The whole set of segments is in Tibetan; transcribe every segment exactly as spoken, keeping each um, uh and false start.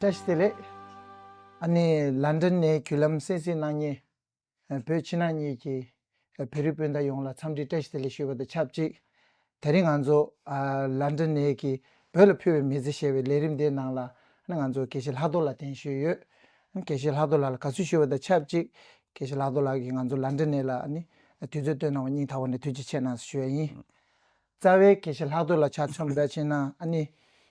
བཀྲ་ཤིས་བདེ་ལེགས། ཨ་ནི་ལན་ཌན་ནས་བརྒྱུད་ལམ་གསན་གཟིགས་གནང་མཁན་བོད་ཕྱི་ནང་གཉིས་ཀྱི་བོད་རིགས་སྤུན་ཟླ་ཡོངས་ལ་འཚམས་འདྲི་བཀྲ་ཤིས་བདེ་ལེགས་ཞུ་བ་དང་ཆབས་ཅིག་དེ་རིང་ང་ཚོ་ཨ་ལན་ཌན་ནས་ཀྱི་བོད་ལ་ཕུལ་བའི་མི་ཚེ་ཞེས་པའི་ལས་རིམ་འདིའི་ནང་ལ་ཨ་ནི་ང་ཚོ་དགེ་བཤེས་ལྷག་རྡོར་ལགས་གདན་ཞུས་ཡོད། དགེ་བཤེས་ལྷག་རྡོར་ལགས་ལ་དགའ་བསུ་ཞུ་བ་དང་ཆབས་ཅིག་དགེ་བཤེས་ལྷག་རྡོར་ལགས་ཀྱིས་ང་ཚོ་ལན་ཌན་ནས་ལ་ཨ་ནི་དུས་ཚོད་བཏོན་གནང་བ་སྙིང་ཐག་པ་ནས་ཐུགས་རྗེ་ཆེ་གནང་ཞུ་ཡ་ཡིན། རྩ་བའི་དགེ་བཤེས་ལྷག་རྡོར་ལགས་ཆ་མཚོན་པ་ཕྱིན་ན་ཨ་ནི་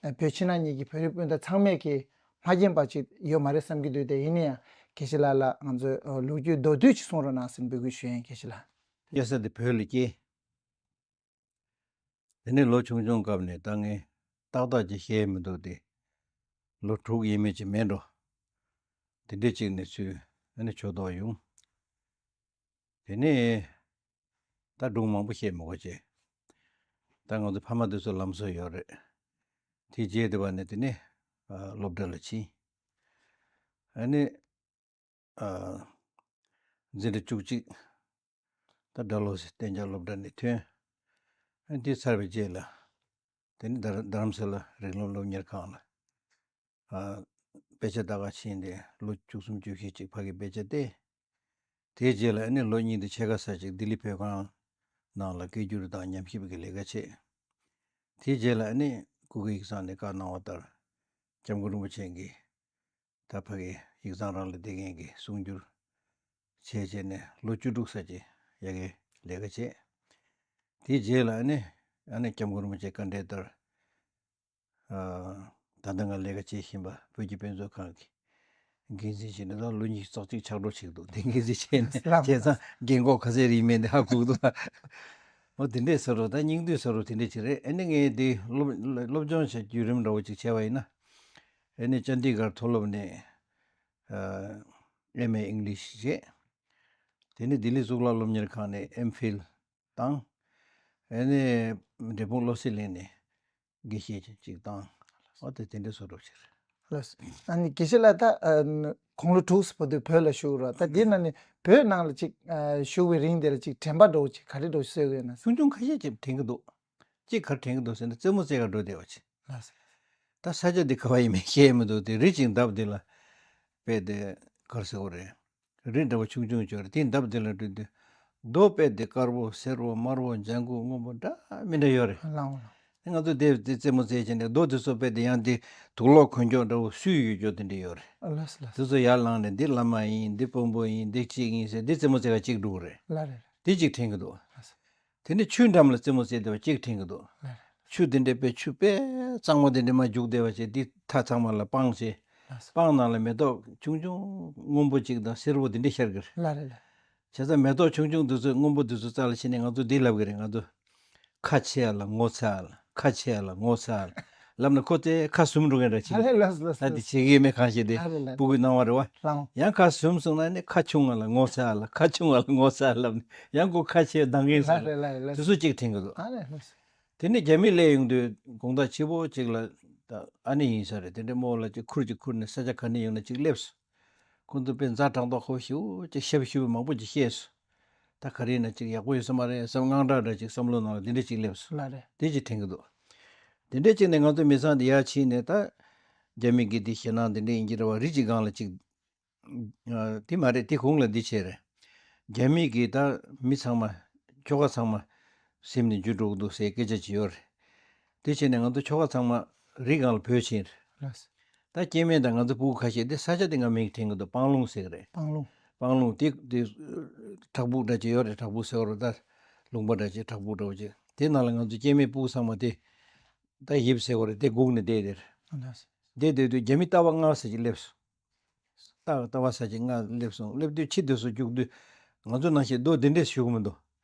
བོད་ཕྱི་ནང་གཉིས་ཀྱི་བོད་རིགས་སྤུན་ཟླ་ཚང་མས་ཀྱི་མ་མཁྱེན་པ་ཅིག་ཡོད་མ་རེད་བསམ་གྱི་འདུག་དེ་ཡིན་ན་ཡང་དགེ་བཤེས་ལགས་ལ་ང་ཚོས་ལོ་རྒྱུས་མདོར་བསྡུས་ཅིག་གསུང་རོགས་གནང་ཟེར་འབོད་སྐུལ་ཞུ་ཡ་ཡིན་དགེ་བཤེས་ལགས། སྐྱེས་ས་དེ་བོད་ལ་སྐྱེས། དེ་ནས་ལོ་ཆུང་ཆུང་སྐབས་ནས་ད་ངས་ཏག་ཏག་ཅིག་ཤེས་མི་འདུག་དེ་ལོ་དྲུག་ཡས་མས་ཅིག་མེད་འགྲོ། དེ་འདྲས་ཅིག་ནས་ཚུར་ཨ་ནི་ཆོས་ཐོག་ཡོང་། དེ་ནས་ད་སྒྲུང་མང་པོ་བཤད་མི་དགོས་ཅེས། ད་ང་ཚོ་ཕ་མ་དེ་ཚོ་ལམ་སང་ཡོད་རེད། དེ་རྗེས་དེ་བ་ནས་དེ་ནས་ཨ་སློབ་གྲྭ་ལ་ཕྱིན། ཨ་ནི་ཨ་འཛིན་གྲྭ་བཅུ་གཅིག་ད་སྦྲ་ལོ་ཟེར་གཏན་འཇགས་སློབ་གྲྭ་ནས་ཐོན། ཨ་འདི་ཚར་བའི་རྗེས་ལ་དེ་ནི་རྡ་རྡ་རམ་ས་ལ་རིགས་ལམ་སློབ་གཉེར་ཁང་ལ་ཨ་དཔེ་ཆ་ལྟ་ག་ཕྱིན་ཏེ་ལོ་བཅུ་གསུམ་བཅུ་བཞི་ཅིག་ཕ་གི་དཔེ་ཆ་བལྟས། དེའི་རྗེས་ལ་ཨ་ནི་ལོ་གཉིས་དང་ཕྱེད་ཀ་ཙམ་ཅིག་ལྡི་ལི་བོད་ཁང་ནང་ལ་སྐད་སྒྱུར་དང་ཉམས་ཞིབ་ཀྱི་ལས་ཀ་བྱས། དེའི་རྗེས་ལ་ཨ་ནི་སྐུ་སྒེར་ཡིག་ཚང་ནས་བཀའ་གནང་བ་ལྟར་སྐྱབས་མགོན་རིན་པོ་ཆེ་གིས་ད་ཕ་གི་ཡིག་ཚང་རང་ལ་བསྡད་མཁན་གྱི་གསུང་སྒྱུར་བྱས་བྱས་ནས་ལོ་བཅུ་དྲུག་ཙམ་ཅིག་ཡ་གི་ལས་ཀ་བྱས། དེའི་རྗེས་ལ་ཨ་ནི་ཨ་ནི་སྐྱབས་མགོན་རིན་པོ་ཆེ་བཀའ་འབྲེལ་ལྟར། ཨ་ད་ལྟ་ང་ལས་ཀ་བྱེད་བཞིན་པ་བོད་ཀྱི་དཔེ་མཛོད་ཁང་གི་འགན་འཛིན་བྱས་ནས་ད་ལོ་ཉི་ཤུ་རྩ་གཅིག་ཆགས་འགྲོ་ཆེག་འདུག་དེ་འགན་འཛིན་བྱས་ནས་ལགས་བྱས་ཙང་རྒན་གོག་ག་ཚད་རིགས་མེད་འདི་ཧ་གོ་གི་འདུག་འོ་དེ་འདྲས་ཟེར་རོ། ད་སྙིང་བསྡུས་ཟེར་རོ་དེ་འདྲས་ཅིག་རེད། ཨ་ནི་ངས་འདི་སློབ་སློབ་སྦྱོང་བྱ་བརྒྱུད་རིམ་འདྲ་བོ་ཅིག་བྱས་པ་ཡིན་ན། ཨ་ནི་ཅན་དི་གར་མཐོ་སློབ་ནས་ཨ་ཨེམ་ཨེ་ཨིང་ལིཤ་བྱས། དེ་ནས་ལྡི་ལི་གཙུག་ལག་སློབ་གཉེར་ཁང་ནས་ཨེམ་ཕིལ་དང་། ཨ་ནི་འབྲས་སྤུངས་བློ་གསལ་གླིང་ནས་དགེ་བཤེས་ཅིག་བཏང་། འོ་དེ་དེ་འདྲ་བཟོ་འདྲ་ཅིག་རེད། ལགས་སོ། ཨ་ནི་དགེ་བཤེས་ལགས་ད་ཨ་ནི་དགུང་ལོ་དྲུག་ཙམ་བར་དུ་བོད་ལ་བཞུགས་རོགས། ད་དེ་ནང་ནས་བོད་ནང་ལ་ཅིག་ཨ་བཞུགས་པའི་རིང་དེ་ལ་ཅིག་དྲན་པ་འདྲ་བོ་ཅིག་ག་རེ་འདྲ་བོ་བཟོས་ཡོད་ན། ཆུང་ཆུང་ཁ་ཤས་ཅིག་དྲན་གྱི་འདུག་ཅིག་ག་རེ་དྲན་གྱི་འདུག་ཟེར་ན་རྩེད་མོ་རྩེ་གར་འགྲོ་བསྡད་པ་ཅིག་ལགས་སོ། ད་ས་ཆ་འདི་ག་བ་ཡིན་མིན་ཤེས་མི་འདུག་དེ་རི་ཅིག་འདབས་འདི་ལ་དཔེ་དེ་གར་ཟེར་བ་རེད། རི་འདྲ་བོ་ཆུང་ཆུང་ཅིག་ཡོད་རེད། དེའི་འདབས་དེ་ལ་འགྲོ་དུས་རྡོ་དཔེ་དེ་དཀར་པོ་སེར་པོ་དམར་པོ་ལྗང་གུ་སྔོན་པོ་འདྲ་མི་འདྲ་ཡོད་རེད། ལགས་འོང་། ང་ཚོ་དེ་དེ་རྩེད་མོ་རྩེད་བྱས་ནས་རྡོ་དེ་ཚོ་དཔེ་དེ་ཡང་དེ་དུག་ལོག་གོན་ཀྱོག་འདྲ་བོ་སུས་ཡོད་ཀྱོག་དེ་འདྲ་ཡོད་རེད། ལགས་སོ་ལགས་སོ། དེ་ཚོ་ཡར་བླངས་ནས་འདི་བླ་མ་ཡིན། འདི་དཔོན་པོ་ཡིན། འདི་གཅིག་ཡིན་ཟེར་འདི་རྩེད་མོ་རྩེ་ག་གཅིག་འགྲོ་གི་རེད། ལགས་རེད། དེ་གཅིག་དྲན་གྱི་འདུག་ལགས་སོ། དེ་ནས་ཆུའི་འགྲམ་ལ་རྩེད་མོ་རྩེ་བསྡད་པ་གཅིག་དྲན་གྱི་འདུག་ལགས་རེད། ཆུ་དེ་འདྲའི་དཔེ་ཆུ་དཔེ་གཙང་མ་དེ་འདྲའི་མར་རྒྱུག་བསྡད་པ་བྱས་འདི་མཐའ་ཚང་མ་ལ་སྤང་བྱས། ལགས་སོ། སྤང་ནང་ལ་མེ་ཏོག་ཆུང་ཆུང་སྔོན་པོ་གཅིག་དང་སེར་པོ་དེ་འདྲ་ཤར་གྱི་རེད། ལགས་རེད་ལགས། བྱས་ཙང་མེ་ཏོག་ཆུང་ཆུང་དེ་ཚོ་སྔོན་པོ་དེ་ཚོ་རྩ་ལ་ཕྱིན་ནས་ང་ཚོ་འདི་ལབ་ཀྱི་རེད། ང་ཚོ་ཁ་ཕྱེ་ཡ་ལ་ངོ་ཚ་ཡ་ལ། ཁ་ཕྱེ་ཡ་ལ་ངོ་ཚ་ཡ་ལ་ལབ་ན་ཁོ་ཚོས་ཁ་ཟུམ་འགྲོ་མཁན་འདྲ་ཅིག་ཨ་ལས་ལགས་ལགས་ད་དེ་ལགས། བྱེད་ཀྱི་ཡོད་མེད་གང་ཤེས་དེ། ཨ་ལས་ལགས། སྤུ་གུའི་སྣང་བ་རེད་བ། ལགས། ཡང་ཁ་ཟུམ་སོང་ན་ནི་ཁ་ཆུང་བ་ལ་ངོ་ཚ་ཡ་ལ། ཁ་ཆུང་བ་ལ་ངོ་ཚ་ཡ་ལབ་ནས་ཡང་ཁོ་ཁ་ཕྱེ་ལྡང་མཁན་ལགས་སོང་། རེད་ལགས་རེད་ལགས། དེ་ཚོ་གཅིག་དྲན་གྱི་འདུག་ཨ་ལས་ལགས། དེ་ནས་རྒྱ་མི་སླེབས་ཡོང་དུས་དགོང་དག་ཕྱི་པོ་གཅིག་ལ་ད་ཨ་ནེ་ཡིན་ས་རེད། དེ་འདྲའི་རྨོ་ལགས་ཀྱིས་ཁུར་གྱིས་ཁུར་ནས་ས་ཆ་ག་ནས་ཡོང་ན་གཅིག་སླེབས་སོང་། ཁོང་ཚོ་དཔེ་ཛ་དྲག་མདོག་ཁ་པོ་ཞེ་པོ་ཅིག་ཤབ་ཤུབ་མང་པོ་ཅིག་བཤད་སོང་། ད་ག་རེ་ཡིན་ན་ཅིག་ཡག་པོ་ཡོད་ས་མ་རེད་བསམ་དངངས་སྐྲག་འདྲ་ཅིག་བསམ་བློ་ནང་ལ་དེ་འདྲ་ཅིག་སླེབས་སོང་། ལགས་རེད། དེ་ཅིག་དྲན་གྱི་འདུག་དེ་འདྲ་ཅིག་ནས་ང་ཚོ་མི་ཚང་དེ་ཡར་ཕྱིན་ནས་ད་རྒྱ་མི་གི་དེ་ཞེད་སྣང་དེ་འདྲ་ཡིན་གྱི་རེད་བ། རི་གཅིག་སྒང་ལ་ཅིག་ཨ་དེ་མ་རེད། དེ་གོང་ལ་འདི་བྱས་རེད། རྒྱ་མི་གིས་ད་མི་ཚང་མ་ཁྱོ་ག་ཚང་མ་ཟིན་ནས་འགྱུར་འགྲོ་གི་འདུག་ཟེར་སྐད་ཆ་ཅིག་ཡོད་རེད། དེ་བྱས་ནས་ང་ཚོ་ཁྱོ་ག་ཚང་མ་རི་སྒང་ལ་བྲོས་ཕྱིན་རེད། ལགས་སོ། ད་སྐྱེ་དམན་དང་ང་ཚོ་སྤུ་གུ་ཁ་ཤས་དེ་ས་ཆ་དེ་ང་མིང་དྲན་གི་འདུག་སྤང་ལུང་ཟེར་གི་རེད། སྤང་ལུང་། སྤང་ལུང་དེ་དེ་བྲག་ཕུག་འདྲ་ཅིག་ཡོད་རེད། བྲག་ཕུག་ཟེར་བ་རེད། ད་ལུང་པ་འདྲ་ཅིག་བྲག་ཕུག་འདྲ་བོ་ཅིག་དེ་ནང་ལ་ང་ཚོ་སྐྱེ་དམན་སྤུ་གུ་ཚང་མ་དེ་ད་ཡིབ་ཟེར་བ་རེད། དེ་སྒུག་ནས་བསྡད་དེ་རེད། ལགས་སོ། བསྡད་བསྡད་དུས་རྒྱ་མི་ལྟ་བ་སྔ་ས་ཅིག་སླེབས་སོང་། ལྟ་ལྟ་བ་ས་ཅིག་སྔ་སླེབས་སོང་། སླེབས་དུས་ཕྱི་དེ་ཚོ་རྒྱུག་དུས་ང་ཚོ་ནང་བཞིན་རྡོ་འདི་འདྲས་གཞུ་གི་མི་འདུག་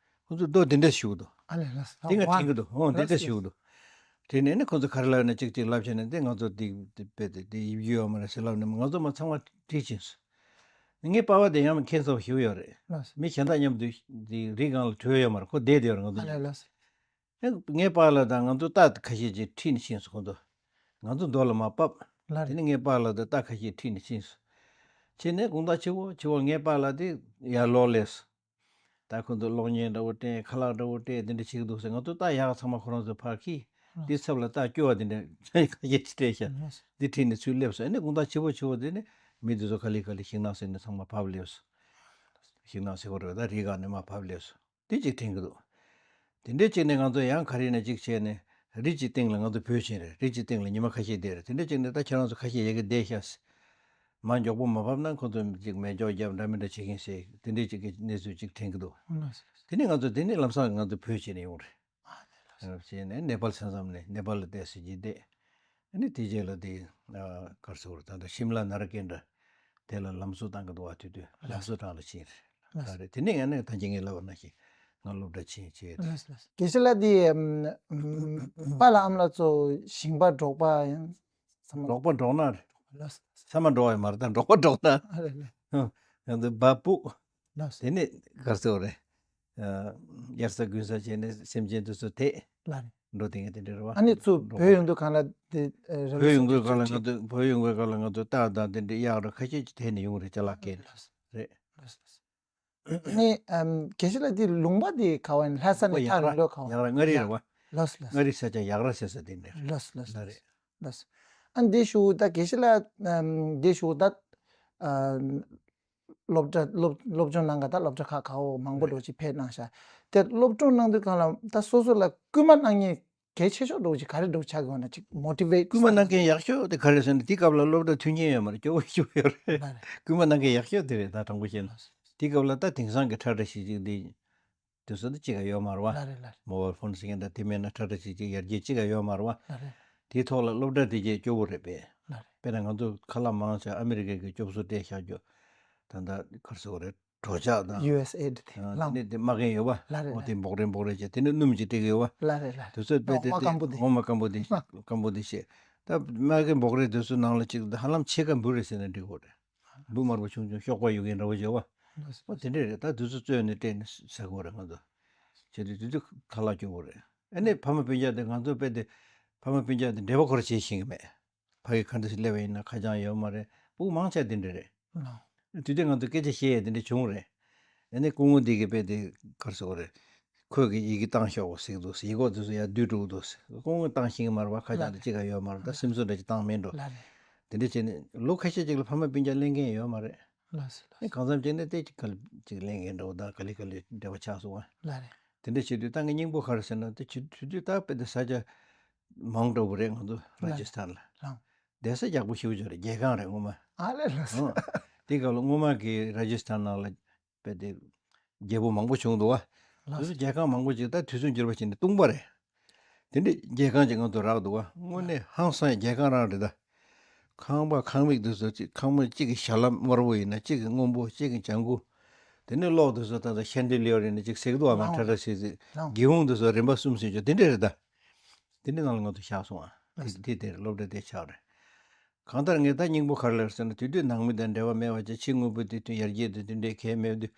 ཁོ་ཚོ་རྡོ་འདི་འདྲས་གཞུ་གི་འདུག་ཨ་ལས་ལགས་སོ། དེ་ང་དྲན་གི་འདུག་ཨོ་འདི་འདྲས་གཞུ་གི་འདུག་དྲན་ནས་ནི་ཁོ་ཚོ་ག་རེ་ལབ་ན་གཅིག་གཅིག་ལབ་བྱས་ནས་དེ་ང་ཚོ་དེ་དེ་དཔེ་དེ་དེ་ཡིབ་རྒྱུ་ཡོད་མ་རེད་ཟེར་ལབ་ནས་ང་ཚོ་མ་ཚང་མ་ཁྲིད་ཕྱིན་སོང་། ངའི་པ་ཕ་དེ་ཡང་མཁྱེན་ཚོར་ཞིག་ཡོད་རེད། ལགས་སོ། མི་གཞན་དག་མཉམ་དུ་དེ་རི་སྒང་ལ་བྲོས་ཡོད་མ་རེད། ཁོ་བསྡད་དེ་ཡོད་རེད། ང་ཚོ་ཨ་ལས་མཉམ་དུ། ལགས་སོ། ངའི་པཱ་ལགས་དང་ང་ཚོ་རྟ་ཁ་ཤས་ཅིག་ཁྲིད་ནས་ཕྱིན་སོང་ཁོང་ཚོ། ང་ཚོ་རྡོ་ལ་མར་བབས། ལགས་རེད། དེ་ནས་ངའི་པཱ་ལགས་དང་རྟ་ཁ་ཤས་ཁྲིད་ནས་ཕྱིན་སོང་། ཕྱིན་ནས་དགོང་དག་ཕྱི་པོ་ཕྱི་པོ་ངའི་པཱ་ལགས་དེ་ཡར་ལོག་སླེབས་སོང་། ད་ཁོང་ཚོ་གློག་བརྙན་འདྲ་བོ་སྤྲད། ཁ་ལག་འདྲ་བོ་སྤྲད། དེ་འདྲ་བྱེད་ཀྱི་འདུག་ཟེར། ང་ཚོ་རྟ་ཡག་ཚང་མ་ཁོ་རང་ཚོ་ཕར་འཁྱེར། འདི་ཚབ་ལ་རྟགས་སྐྱོ་བ་འདི་འདྲ་ཁ་ཤས་ཅིག་སྤྲད་ཤག་འདི་ཁྲིད་ནས་ཚུར་སླེབས་སོང་། ཨ་ནི་དགོང་དག་ཕྱི་པོ་ཕྱི་པོ་དེ་ནི་མི་འདི་ཚོ་ག་ལེ་ག་ལེ་ཤིང་ནགས་ཟེར་ནས་ཚང་མ་བབས་སླེབས་སོང་། ཤིང་ནགས་ཟེར་བ་རེད། ད་རི་སྒང་ནས་མར་བབས་སླེབས་སོང་། དེ་གཅིག་དྲན་གྱི་འདུག་དེ་འདྲའི་གཅིག་ནས་ང་ཚོ་ཡང་ག་རེ་ནས་གཅིག་བྱས་ནས་རི་གཅིག་སྟེང་ལ་ང་ཚོ་བོད་ཕྱིན་རེད། རི་གཅིག་སྟེང་ལ་ཉི་མ་ཁ་ཤས་བསྡད་རེད། དེ་འདྲའི་གཅིག་ནས་ད་ཁྱེད་རང་ཚོ་ཁ་ཤས་ཡ་གི་བསྡད་ཤག་ཟེར། མར་མགྱོགས་པོ་མ་བབས་ན་ཁོ་ཚོ་གཅིག་མེ་སྒྱོགས་བརྒྱབ་འདྲ་མི་འདྲ་བྱེད་མཁན་ཟེར། དེ་འདྲའི་གཅིག་གི་གནས་ཚུལ་གཅིག་དྲན་གྱི་འདུག་དེ་ནས་ང་ཚོ་དེ་ནས་ལམ་སང་ང་ཚོ་བོད་ཕྱིན་ནས་ཡོང་རེད། ཨ་ནི་ལགས་སོ། བྱས་ནས་ནེ་པཱལ་ས་མཚམས་ནས་ནེ་པཱལ་ལ་བསྡད་ཟེར་གྱི་བསྡད། ཨ་ནི་དེ་རྗེས་ལ་དེ་ཨ་ག་རེ་ཟེར་དགོས་རེད། ད་ལྟ་ཤིམ་ལ་ནཱ་ར་ཀེན་ཌ་དེ་ལ་ལམ་བཟོ་བཏང་གི་འདུག་བ། དེ་དུས་ལམ་བཟོ་གྲས་ལ་ཕྱིན་རེད། ལགས་སོ། ད་རེད། དེ་ནས་ཡང་ནས་ད་གིན་ངས་ལབ་པ་ནང་བཞིན་ང་སློབ་གྲྭ་ཕྱིན་བྱས་ཏེ། ལགས་སོ། ལགས་སོ། དགེ་བཤེས་ལགས་འདི་ཨམ་ཨམ་པཱ་ལགས་ཨ་མ་ལགས་ཚོ་ཞིང་པ་འབྲོག་པ་ཡང་ཚང་མ། འབྲོག་པ་འབྲོག་ནག་རེད། ལགས་སོ། ཚང་མ་འབྲོག་པ་ཡང་མ་རེད། ད་འབྲོག་པ་འབྲོག་ནག་ཨ་རེད་ལགས། ཡང་དུ་བ་སྤུ། ལགས་སོ། དེ་ནས་ག་རེ་ཟེར་དགོས་རེད། ཨ་དབྱར་ས་དགུན་ས་བྱས་ནས་སེམས་ཅན་དེ་ཚོ་དེད། ལགས་རེད། འགྲོ་དེ་ངས་དེ་འདྲ་རེད་བ། ཨ་ནི་ཚུར་འགྲོ་བོད་ཡོང་དུས་སྒང་ལ་དེ་ཨ་ར་བོད་ཡོང་དུས་སྒང་ལ་ང་ཚོ་བོད་ཡོང་དུས་སྒང་ལ་ང་ཚོ་སྟག་དང་དེ་འདྲའི་གཡག་ར་ཁ་ཤས་ཀྱིས་དེད་ནས་ཡོང་རེད། ཅ་ལག་སྐྱེལ་ནས། ལགས་སོ། རེད། ལགས་སོ། ལགས་སོ། ཨ་ནི་ཨམ་དགེ་བཤེས་ལགས་འདི་ལུང་པ་འདི་ག་བ་ཡིན། ལྷ་ས་ནས་ཡག་ཐག་རིང་ལོས་ག་བ། ཡག་ར་མངའ་རིས་རེད་བ། ལགས་སོ། ལགས་སོ། མངའ་རིས་ས་ཆ་ཡག་ར་ཟེར་ས་དེ་འདྲ་རེད། ལགས་སོ། ལགས་སོ། ལགས་རེད། ལགས་སོ། ཨ་ནི་འདི་ཞུ་ད་དགེ་བཤེས་ལགས་ཨམ་འདི་ཞུ་ད་ཨམ་སློབ་གྲྭ་སློབ་སློབ་སྦྱོང་གནང་ག་ད་སློབ་གྲྭ་ཁག་ཁག་འོ་མང་པོ་རེད། འགྲོ་ཅིག་ཕེབས་གནང་ཤག་དེ་སློབ་སྦྱོང་གནང་དུས་སྒང་ལ་ད་སོ་སོ་ལ་སྐུལ་མ་གནང་མཁན་གལ་ཆེ་ཤོས་འདྲ་ཅིག་ག་རེ་འདྲ་ཆགས་ཀྱི་ཡོད་ན་ཅིག་མོ་ཊི་ཝེ་ཊི། སྐུལ་མ་གནང་མཁན་ཡག་ཤོས་དེ་ག་རེ་ཟེར་ན། དེ་སྐབས་ལ་སློབ་གྲྭ་མཐུན་རྐྱེན་ཡོད་མ་རེད། སྐྱོ་བོ་ཞེ་པོ་ཡོད་རེད། ལགས་རེད། སྐུལ་མ་གནང་མཁན་ཡག་ཤོས་དེ་རེད། ད་དྲང་པོ་བཤད་ན། དེ་སྐབས་ལ་ད་དེང་སང་གི་ཁྲ་ཁྲ་ཞིག་ཅིག་འདི་དེ་ཚོ་ད་ཅི་ག་ཡོད་མ་རེད་བ། ལགས་རེད། ལགས་རེད། མོ་བལ་ཕོན་ཟེར་མཁན་ད་དེ་མེད་ན་ཁྲ་ཁྲ་ཞིག་ཅིག་ཡར་རྒྱས་ཅི་ག་ཡོད་མ་རེད་བ། ལགས་རེད། དེའི་ཐོག་ལ་སློབ་གྲྭ་དེ་གས་སྐྱོ་བོ་རེད་པས། ལགས་རེད། དཔེར་ན་ང་ཚོ་ཁ་ལག་མང་ཆེ་ཨ་མི་རི་ཀའི་གི་སྐྱོབ་གསོ་སྤྲད་བཞག་རྒྱུ། ད་ལྟ་ག་རེ་ཟེར་དགོས་རེད། གྲོ་ཆག་དང་། ཡུ་ཨེས་ཨེ་ཌི་དེ་ཨ་ལངས། དེ་ནས་དེ་མ་རྒན་ཡོད་པ། ལགས་རེད། འོ་ལགས་དེ་རེད། འབོག་རེ་འབོག་རེ་བྱས། དེ་ནས་སྣུམ་གྱིས་སྤྲད་གི་ཡོད་པ། ལགས་རེད། ལགས་རེད། དེ་ཚོ་དཔེ་དེ་འོ་མ་དེ་སྐམ་པོ་དེ། འོ་མ་སྐམ་པོ་དེ། སྐམ་པོ་དེ་བྱས། ད་མ་རྒན་འབོག་རེ་དེ་ཚོ་ནང་ལ་ཅིག་ཧ་ལམ་ཕྱེད་ཀ་འབུ་རེད་ཟེར་ན་འགྲིག་གི་རེད། འབུ་དམར་པོ་ཆུང་ཆུང་གཤོག་པ་ཡོད་མཁན་འདྲ་བོ་བྱས་པ། ལགས་སོ། འོ་དེ་འདྲས་རེད། ད་དེ་ཚོ་བཙོས་ནས་སྤྲད་ནས་ཟ་དགོས་རེད་ང་ཚོ། བྱས་དུས་དེ་དུས་ཁ་ལག་སྐྱོ་བོ་རེད། ཨ་ནི་ཕ་མ་སྤུན་ཀྱག་དེ་ང་ཚོ་དཔེ་དེ་ཕ་མ་སྤུན་ཀྱག་དེ་འབྲེལ་བ་ཁོ་ར་བྱེད་ཤེས་ཀྱི་མེད། ཕ་གི་ག་འདྲ་ཞིག་སླེབས་པ་ཡིན་ན་ཁ་བྱང་ཡོད་མ་རེད། སྤུ་གུ་མང་ཆེ་བ་དེ་འདྲ་རེད། ལགས། དུས་དེ་ང་ཚོ་སྐད་ཆ་བཤད་ཡས་དེ་འདྲ་བྱུང་རེད། ཨ་ནི་སྐུ་ངོ་འདི་གིས་དཔེ་དེ་ག་རེ་ཟེར་དགོས་རེད། ཁོས་གི་ཡི་གེ་བཏང་ཤོག་ཟེར་གི་འདུག་ཟེར། ཡི་གེ་དེ་ཚོ་ཡར་བསྡུས་འགྲོ་གི་འདུག་ཟེར། སྐུ་ངོས་བཏང་ཤེས་ཀྱི་མ་རེད་པ། ཁ་བྱང་དེ་ལགས། གཅིག་ག་ཡོད་མ་རེད། ད་ལགས། སེམས་གསོ་འདྲ་ཅིག་བཏང་མེད་འགྲོ། ལགས་རེད། དེ་འདྲ་བྱས་ནས་ལོ་ཁ་ཤས་ཅིག་ལ་ཕ་མ་སྤུན་ཀྱག་གླེང་མཁན་ཡོད་མ་རེད། ལགས་སོ། ལགས་སོ། ཨ་ནི་གང་འཚམ་ཅིག་ནས་དེ་ཅིག་ག་ལེ་ཅིག་གླེང་མཁན་འདྲ་བོ་དང་ག་ལེ་ག་ལེ་འབྲེལ་བ་ཆགས་སོང་བ། ལགས་རེད། དེ་འདྲ་བྱེད་དུས་ད་ངའི་སྙིང་པོ་ག་རེ་ཟེར་ན། དེ་བྱེད་དུས་ད་དཔེ་དེ་ས་ཆ་མང་དྲགས་པོ་རེད། ང་ཚོ་ལགས། ར་ཇི་སི་ཐན་ལ། ལགས། བསྡད་ས་ཡག་པོ་ཞེ་པོ་ཅིག་རེད། རྒྱལ་ཁང་རེད་སྔོན་མ། ཨ་ལས། ལགས་སོ། ཨང་། དེ་སྐབས་ལ་སྔོན་མ་གི་ར་ཇི་སི་ཐན་ནང་ལ་དཔེ་དེ་རྒྱལ་པོ་མང་པོ་བྱུང་འདུག་བ། ལགས་སོ། དེ་ཚོ་རྒྱལ་ཁང་མང་པོ་ཅིག་ད་དུས་མཚུངས་གྱུར་པ་ཅིག་ནས་སྟོང་པ་རེད། དེ་འདྲའི་རྒྱལ་ཁང་ཅིག་ང་ཚོ་རག་འདུག་བ། དངོས་གནས་ཧང་སང་ཡ་རྒྱལ་ཁང་རང་རེད་ད། ཁང་པ་ཁང་མིག་དེ་ཚོ་གཅིག་ཁང་མིག་གཅིག་གི་ཞལ་ལམ་དམར་པོ་ཡིན་ན་གཅིག་གི་སྔོན་པོ་གཅིག་གི་ལྗང་གུ། དེ་ནས་གློག་དེ་ཚོ་ད་ལྟ་ཤན་ཏི་ལི་ཡར་ཡིན་ན་གཅིག་ཟེར་གི་འདུག་བ། མ་ལགས། ཁྲ་ཁྲ་ཟེར་ཟེར། ལགས། སྒེའུ་ཁུང་དེ་ཚོ་རིམ་པ་གསུམ་ཟེར་ཆོག་དེ་འདྲ་རེད་ད། དེ་འདྲའི་ནང་ལ་ང་ཚོ་བཞག་སོང་ཨ། དེ་དེ་དེར་སློབ་གྲྭ་དེ་ཆགས་རེད། གང་ལྟར་ངས་ད་སྙིང་པོ་ག་རེ་ལབ་ཟེར་ན། དེ་དུས་ནང་མི་དང་འབྲེལ་བ་མེད་པ་བྱས། ཕྱི་དངོས་པོ་དེ་དུས་ཡར་རྒྱས་དེ་དུས་འདྲའི་གལ་མེད་དུས།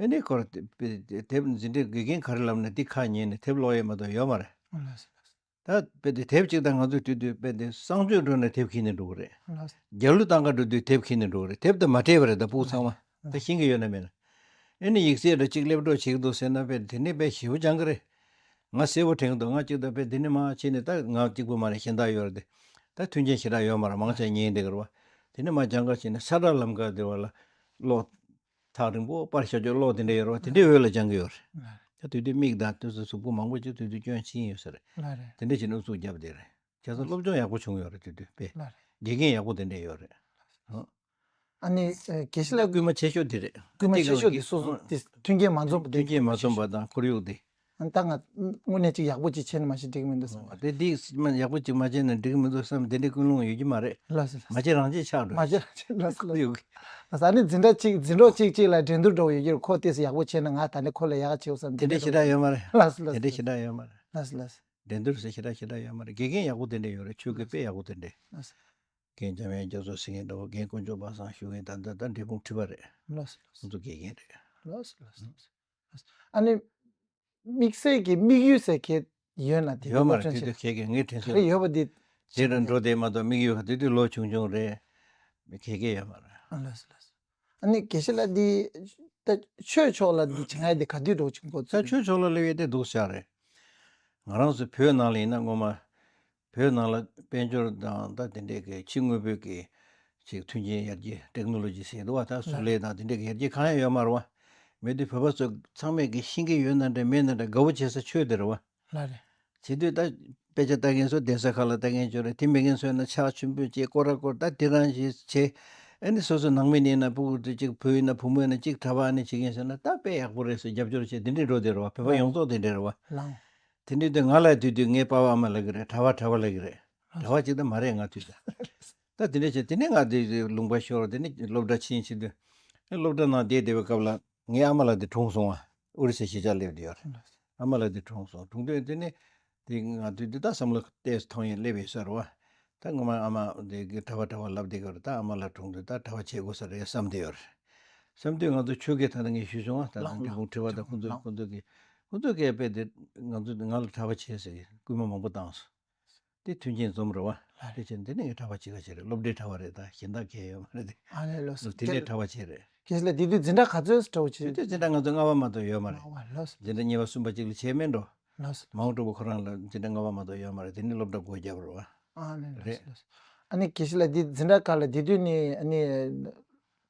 ཨ་ནི་ཁོ་ར་དེ་དེབ་འཛིན་གྲྭའི་དགེ་རྒན་ག་རེ་ལབ་ན་དེ་ཁ་ཉན་ནས་དེབ་ཀློག་ཡས་མ་གཏོགས་ཡོད་མ་རེད། ལགས་སོ། ལགས་སོ། ད་དཔེ་དེ་དེབ་ཅིག་ད་ང་ཚོའི་དུས་དུས་དཔེ་དེ་གསང་སྤྱོད་འགྲོ་ནས་དེབ་ཁྱེར་ནས་འགྲོ་གི་རེད། ལགས་སོ། རྒྱ་གླུ་བཏང་ག་འགྲོ་དུས་དེབ་ཁྱེར་ནས་འགྲོ་གི་རེད། དེབ་དེ་མ་སྤྲད་པ་རེད་ད། སྤུ་གུ་ཚང་མ་ད་ཤེས་ཀྱི་ཡོད་ན་མེད་ན། ཨེ་ནི་ཡིག་ཚད་འདྲ་གཅིག་སླེབས་འགྲོ་བྱེད་ཀྱི་འདུག་ཟེར་ན་དཔེ་དེ་ནས་དཔེ་ཞེ་པོ་སྦྱང་གི་རེད། ང་གསལ་པོ་དྲན་གྱི་འདུག་ང་གཅིག་ད་དཔེ་དེ་ནས་མར་ཕྱིན་ནས། ད་ང་གཅིག་པུ་མ་རེད། གཞན་དག་ཡོད་རེད་དེ། ད་མཐུན་རྐྱེན་ཞེ་དྲག་ཡོད་མ་རེད། མང་ཆེ་ཉན་བསྡད་ཀྱི་རེད་བ། དེ་ནས་མར་སྦྱང་ག་ཕྱིན་ནས་ས་བྲག་ལམ་ཁ་དེ་བ་ལ་གློག་ཐག་རིང་པོ་པར་བཞག་ཆོག་གློག་དེ་འདྲ་ཡོད་རེད་བ། དེ་འདྲའི་འོག་ལ་སྦྱང་གི་ཡོད་རེད། ད་དུས་དུས་མིག་དང་དུས་སུ་གཟུགས་པོ་མང་པོ་ཅིག་དུས་དུས་སྐྱོན་ཕྱིན་ཡོད་ས་རེད། ལགས་རེད། དེ་འདྲ་བྱས་ནས་ཨུ་ཚུགས་བརྒྱབ་བསྡད་རེད། བྱས་ཙང་སློབ་སྦྱོང་ཡག་པོ་བྱུང་ཡོད་རེད། དུས་དུས་དཔེ། ལགས་རེད། དགེ་རྒན་ཡག་པོ་དེ་འདྲ་ཡོད་རེད། ཨ་ནི་ཨ་དགེ་བཤེས་ལགས། སྐུལ་མ་ཆེ་ཤོས་དེ་རེད། སྐུལ་མ་ཆེ་ཤོས་དེ་སོ་སོ་དེ་མཐུན་རྐྱེན་མ་འཛོམས་པ་དེ། མཐུན་རྐྱེན་མ་འཛོམས་པ་དང་ཁོར་ཡུག་དེ། ཨ་ནི་ད་ང་དངོས་གནས་ཅིག་ཡག་པོ་ཅིག་བྱས་ན་མ་གཞི་འགྲིག་གི་མི་འདུག་བསམ། དེ་འདི་ཡག་པོ་ཅིག་མ་བྱས་ན་འགྲིག་གི་མི་འདུག་བསམ། དེ་འདྲའི་ཀུན་སློང་ཡོད་ཀྱི་མ་རེད། ལགས་སོ། མ་བྱས་རང་བྱས་ཆགས་འགྲོ། མ་བྱས་རང་བྱས། ལགས་སོ། ལགས་སོ། ཨ་ནི་འཛིན་གྲྭ་གཅིག་འཛིན་གྲོགས་གཅིག་གཅིག་ལ་འགྲན་བསྡུར་འདྲ་བོ་ཡོད་ཀྱི་རེད། ཁོ་དེ་ཚོ་ཡག་པོ་བྱས་ན་ང་ད་ནི་ཁོ་ལས་ཡག་བྱེད་བསམ། དེ་འདྲ་ཞེ་དྲག་ཡོད་མ་རེད། ལགས་སོ། ལགས་སོ། དེ་འདྲ་ཞེ་དྲག་ཡོད་མ་རེད། ལགས་སོ། ལགས་སོ། འགྲན་བསྡུར་ཟེར་ཞེ་དྲག་ཞེ་དྲག་ཡོད་མ་རེད། དགེ་རྒན་ཡག་པོ་དེ་འདྲ་ཡོད་རེད། ཆོས་དགེ་དཔེ་ཡག་པོ་དེ་འདྲ། ལགས་སོ། རྒན་འཇམ་དབྱངས་རྒྱ་མཚོ་ཟེར་མཁན་འདྲ་བོ། རྒན་དཀོན་མཆོག་པ་སངས་ཞུ་མཁན། ད་ལྟ་ད་འབྲས་སྤུངས་ཁྲི་པ་རེད། ལགས་སོ། ལགས་སོ། ཁོང་ཚོ་དགེ་རྒན་རེད། ལགས་སོ། ལགས་སོ། ལགས་སོ། ཨ་ནི་དམིགས་བསལ་གྱི་དམིགས་ཡུལ་ཟེར་མཁན་ཡོད་ན། དེ་ཡོད་མ་རེད། སློབ་སྦྱོང་དེ་དུས་ག་གེ་ངས་དྲན་ག་རེ་ཚོད་ཡོད་པ་དེ། དེ་རུ་འགྲོ་བསྡད་མ་གཏོགས་དམིགས་ཡུལ་ག་དེ་དུས་ལོ་ཆུང་ཆུང་རེད། ག་གེ་ཡོད་མ་རེད། ཨ་ལགས་སོ། ལགས་སོ། ཨ་ནི་དགེ་བཤེས་ལགས་འདི་ད་ཆོས་ཕྱོགས་ལ་འདི་བྱེད་མཁན་དེ་ག་དུས་འགྲོ་ཆུང་གོ། ད་ཆོས་ཕྱོགས་ལ་སླེབས་ཡས་དེ་སྡུག་ཅག་རེད། ང་རང་ཚོ་བོད་ནང་ལ་ཡིན་ན་སྔོན་མ་ བོད་ནང་ལ་དཔལ་འབྱོར་དང་ད་དེ་འདྲས་ཀྱི་ཕྱི་དངོས་པོའི་གི་ཅིག་མཐུན་རྐྱེན་ཡར་རྒྱས་ཊེག་ནོ་ལོ་ཇི་ཟེར་འདུག་བ། ད་བཟོ་ལས་དང་དེ་འདྲས་ཀྱི་ཡར་རྒྱས་གང་ཡང་ཡོད་མ་རེད་བ། མེད་དུས་བོད་པ་ཚོ་ཚང་མས་གི་ཤེས་ཀྱི་ཡོད་ན་འདྲ་མེད་ན་འདྲ་དགའ་བོ་བྱེད་ས་ཆོས་དེ་རེད་བ། ལགས་རེད། བྱེད་དུས་ད་དཔེ་ཆ་ལྟ་མཁན་ཚོ་གདན་ས་ཁག་ལ་ལྟ་མཁན་ཅིག་ཡོད་རེད། དེ་མེད་མཁན་ཚོ་ཡིན་ན་ཕྱག་མཆོད་འབུལ་བྱེད། སྐོར་ར་སྐོར་ད་དེ་རང་བྱེད་བྱེད། ཨ་ནི་སོ་སོ་ནང་མི་ཡིན་ན་སྤུ་གུ་དེ་གཅིག་བུ་ཡིན་ན་བུ་མོ་ཡིན་ན་གཅིག་གྲྭ་པ་ཨ་ནི་བྱེད་མཁན་ཟེར་ན་ད་དཔེ་ཡག་པོ་རེད་ཟེར་རྒྱབ་སྐྱོར་བྱེད། དེ་འདྲའི་འགྲོ་བསྡད་རེད་བ། བོད་པ་ཡོངས་རྫོགས་དེ་འདྲ་རེད་བ། ལགས། དེ་འདྲའི་དུས་ང་ལ་དུས་དུས་ངའི་པ་ཕ་ཨ་མ་ལབ་ཀྱི་རེད། གྲྭ་པ་གྲྭ་པ་ལབ་ཀྱི་རེད། གྲྭ་པ་གཅིག་ད་མ་རེད་ང་དུས་ད། ད་དེ་འདྲ་བྱས་དེ་ནས་ང་དེ་ལུང་པ་ཤོར། དེ་ནས་སློབ་གྲྭ་ཕྱིན་ཕྱིན་དུས་སློབ་གྲྭ་ནང་བསྡད་བསྡད་པའི་སྐབས་ལ་ངའི་ཨ་མ་ལགས་དེ་གྲོངས་སོང་བ། ཨོ་རི་ས་གཞིས་ཆགས་སླེབས་བསྡད་ཡོད་རེད། ཨ་མ་ལགས་དེ་གྲོངས་སོང་། གྲོངས་དུས་དེ་ནས་དེ་ང་དུས་དེ་ད་བསམ་བློ་ཏོག་ཙམ་ཐོངས་ཡས་སླེབས་ཡོད་ས་རེད་བ། ད་ངོ་མ་ཨ་མ་དེ་གི་གྲྭ་པ་གྲྭ་པ་ལབ་བསྡད་ཀྱི་རེད། ད་ཨ་མ་ལགས་གྲོངས་དུས་ད་གྲྭ་པ་བྱེད་དགོས་ས་རེད་བསམ་བསྡད་ཡོད་རེད། བསམ་དུས་ང་ཚོ་ཆོས་དགེ་ད་ལྟ་ངས་ཞུས་སོང་བ། ད་ལྟ་ལགས་འབྲས་སྤུངས་ཁྲི་པ་དང་ཁོང་ཚོ་ལགས། ཁོང་ཚོ་གི་ཁོང་ཚོ་གིས་དཔེ་དེ་ང་ཚོ་ང་ལ་གྲྭ་པ་བྱེད་ཟེར་སྐུལ་མ་མང་པོ་བཏང་སོང་། དེ་མཐུན་རྐྱེན་འཛོམས་རེད་བ། ལགས་རེད། དེ་བྱས་ནས་དེ་ནས་ངས་གྲྭ་པ་བྱེད་ག་བྱེད་རེད། སློབ་གྲྭའི་གྲྭ་པ་རེད། ད་གཞན་དག་གལ་ཡོད་མ་རེད་དེ། ཨ་ནི་ལོ་སོ་དེ་ནས་གྲྭ་པ་བྱེད་རེད། ཁྱེད་ལ་དེ་དུས་འཛིན་གྲྭ་ག་ཚོད་གྲྭ་པ་བྱེད། དེ་དུས་འཛིན་གྲྭ་ང་ཚོ་ལྔ་པ་མ་གཏོགས་ཡོད་མ་རེད། ལོ་སོ། འཛིན་གྲྭ་གཉིས་པ་གསུམ་པ་གཅིག་ལ་བྱས་མེད་འགྲོ། ལོ་སོ། མ་འོངས་སྤྲོ་པོ་ཁོ་རང་ལ་འཛིན་གྲྭ་ལྔ་པ་མ་གཏོགས་ཡོད་མ་རེད། དེ་ནས་སློབ་གྲྭ་སྒོ་བརྒྱབ་རེད་བ། ཨ་ནི་ལོ་རེད། སོ་ལོ་སོ། ཨ་ནི་ཁྱེད་ལ་དེ་འཛིན་གྲྭ་ག་ལ་དེ་དུས་ནས་ཨ་ནི་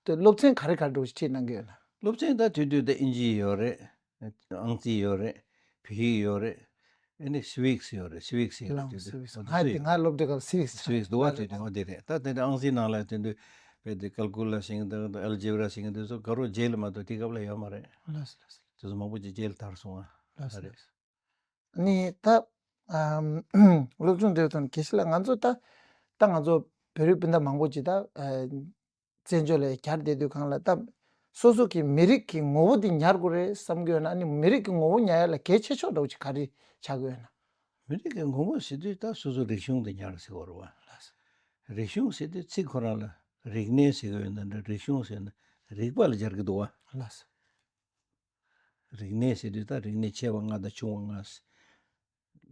དེ་སློབ་ཚན་ག་རེ་ག་རེ་འགྲོ་ཁྲིད་གནང་གི་ཡོད་ན། སློབ་ཚན་ད་དུས་དུས་ད་ཨིན་ཇི་ཡོད་རེད། ཨང་རྩིས་ཡོད་རེད། བོད་ཡིག་ཡོད་རེད། ཨ་ནི་སི་ཝིག་སི་ཡོད་རེད། སི་ཝིག་སི་ཡོད་རེད། ལགས། དེ་སི་ཝིག་སི། དེ་ང་དེ་ང་སློབ་གྲྭའི་སྐབས་སི་ཝིག་སི། སི་ཝིག་སི་འདུག་བ། དེ་དེ་འོ་དེ་རེད། ད་དེ་འདྲ་ཨང་རྩིས་ནང་ལ་དེ་འདྲ་བས་དེ་ཀལ་ཀུ་ལ་ཟེར་གྱི་འདུག་ཨལ་ཇི་བྷ་ར་ཟེར་གྱི་འདུག་སོ་ག་རོ་རྗེས་ལ་མ་གཏོགས་དེ་སྐབས་ལ་ཡོད་མ་རེད། ལགས་སོ། ལགས་སོ། དེ་ཚོ་མང་པོ་ཅིག་རྗེས་ལ་དར་སོང་ཨ། ལགས་སོ། ཨ་རེད། ལགས་སོ། ཨ་ནི་ད་ཨམ་སློབ་སྦྱོང་འདྲ་དང་དགེ་བཤེས་ལགས་ང་ཚོ་ད་ད་ང་ཚོ་བོད་རིགས་སྤུན་ཟླ་མང་པོ་ཅིག་ད་ཨ། བཙན་བྱོལ་ལ་གྱར་བསྡད་དུས་སྒང་ལ་ད་སོ་སོ་གི་མི་རིགས་ཀྱི་ངོ་བོ་འདི་ཉར་དགོས་རེད་བསམ་གྱི་ཡོད་ན། ཨ་ནི་མི་རིགས་ཀྱི་ངོ་བོ་ཉར་ཡ་ལ་གལ་ཆེ་ཤོས་འདྲ་བོ་ཅིག་ག་རེ་ཆགས་ཀྱི་ཡོད་ན། མི་རིགས་ཀྱི་ངོ་བོ་ཟེར་དུས་ད་སོ་སོ་རིག་གཞུང་འདི་ཉར་ཟེར་དགོས་རེད་བ། ལགས་སོ། རིག་གཞུང་ཟེར་དུས་ཚིག་ཁོ་རང་ལ་རིག་གནས་ཟེར་གྱི་ཡོད་ན་འདྲ། རིག་གཞུང་ཟེར་ན་རིག་པ་ལ་སྦྱར་གྱི་འདུག་བ། ལགས་སོ། རིག་གནས་ཟེར་དུས་ད་རིག་གནས་ཆེ་བ་ལྔ་དང་ཆུང་བ་ལྔ།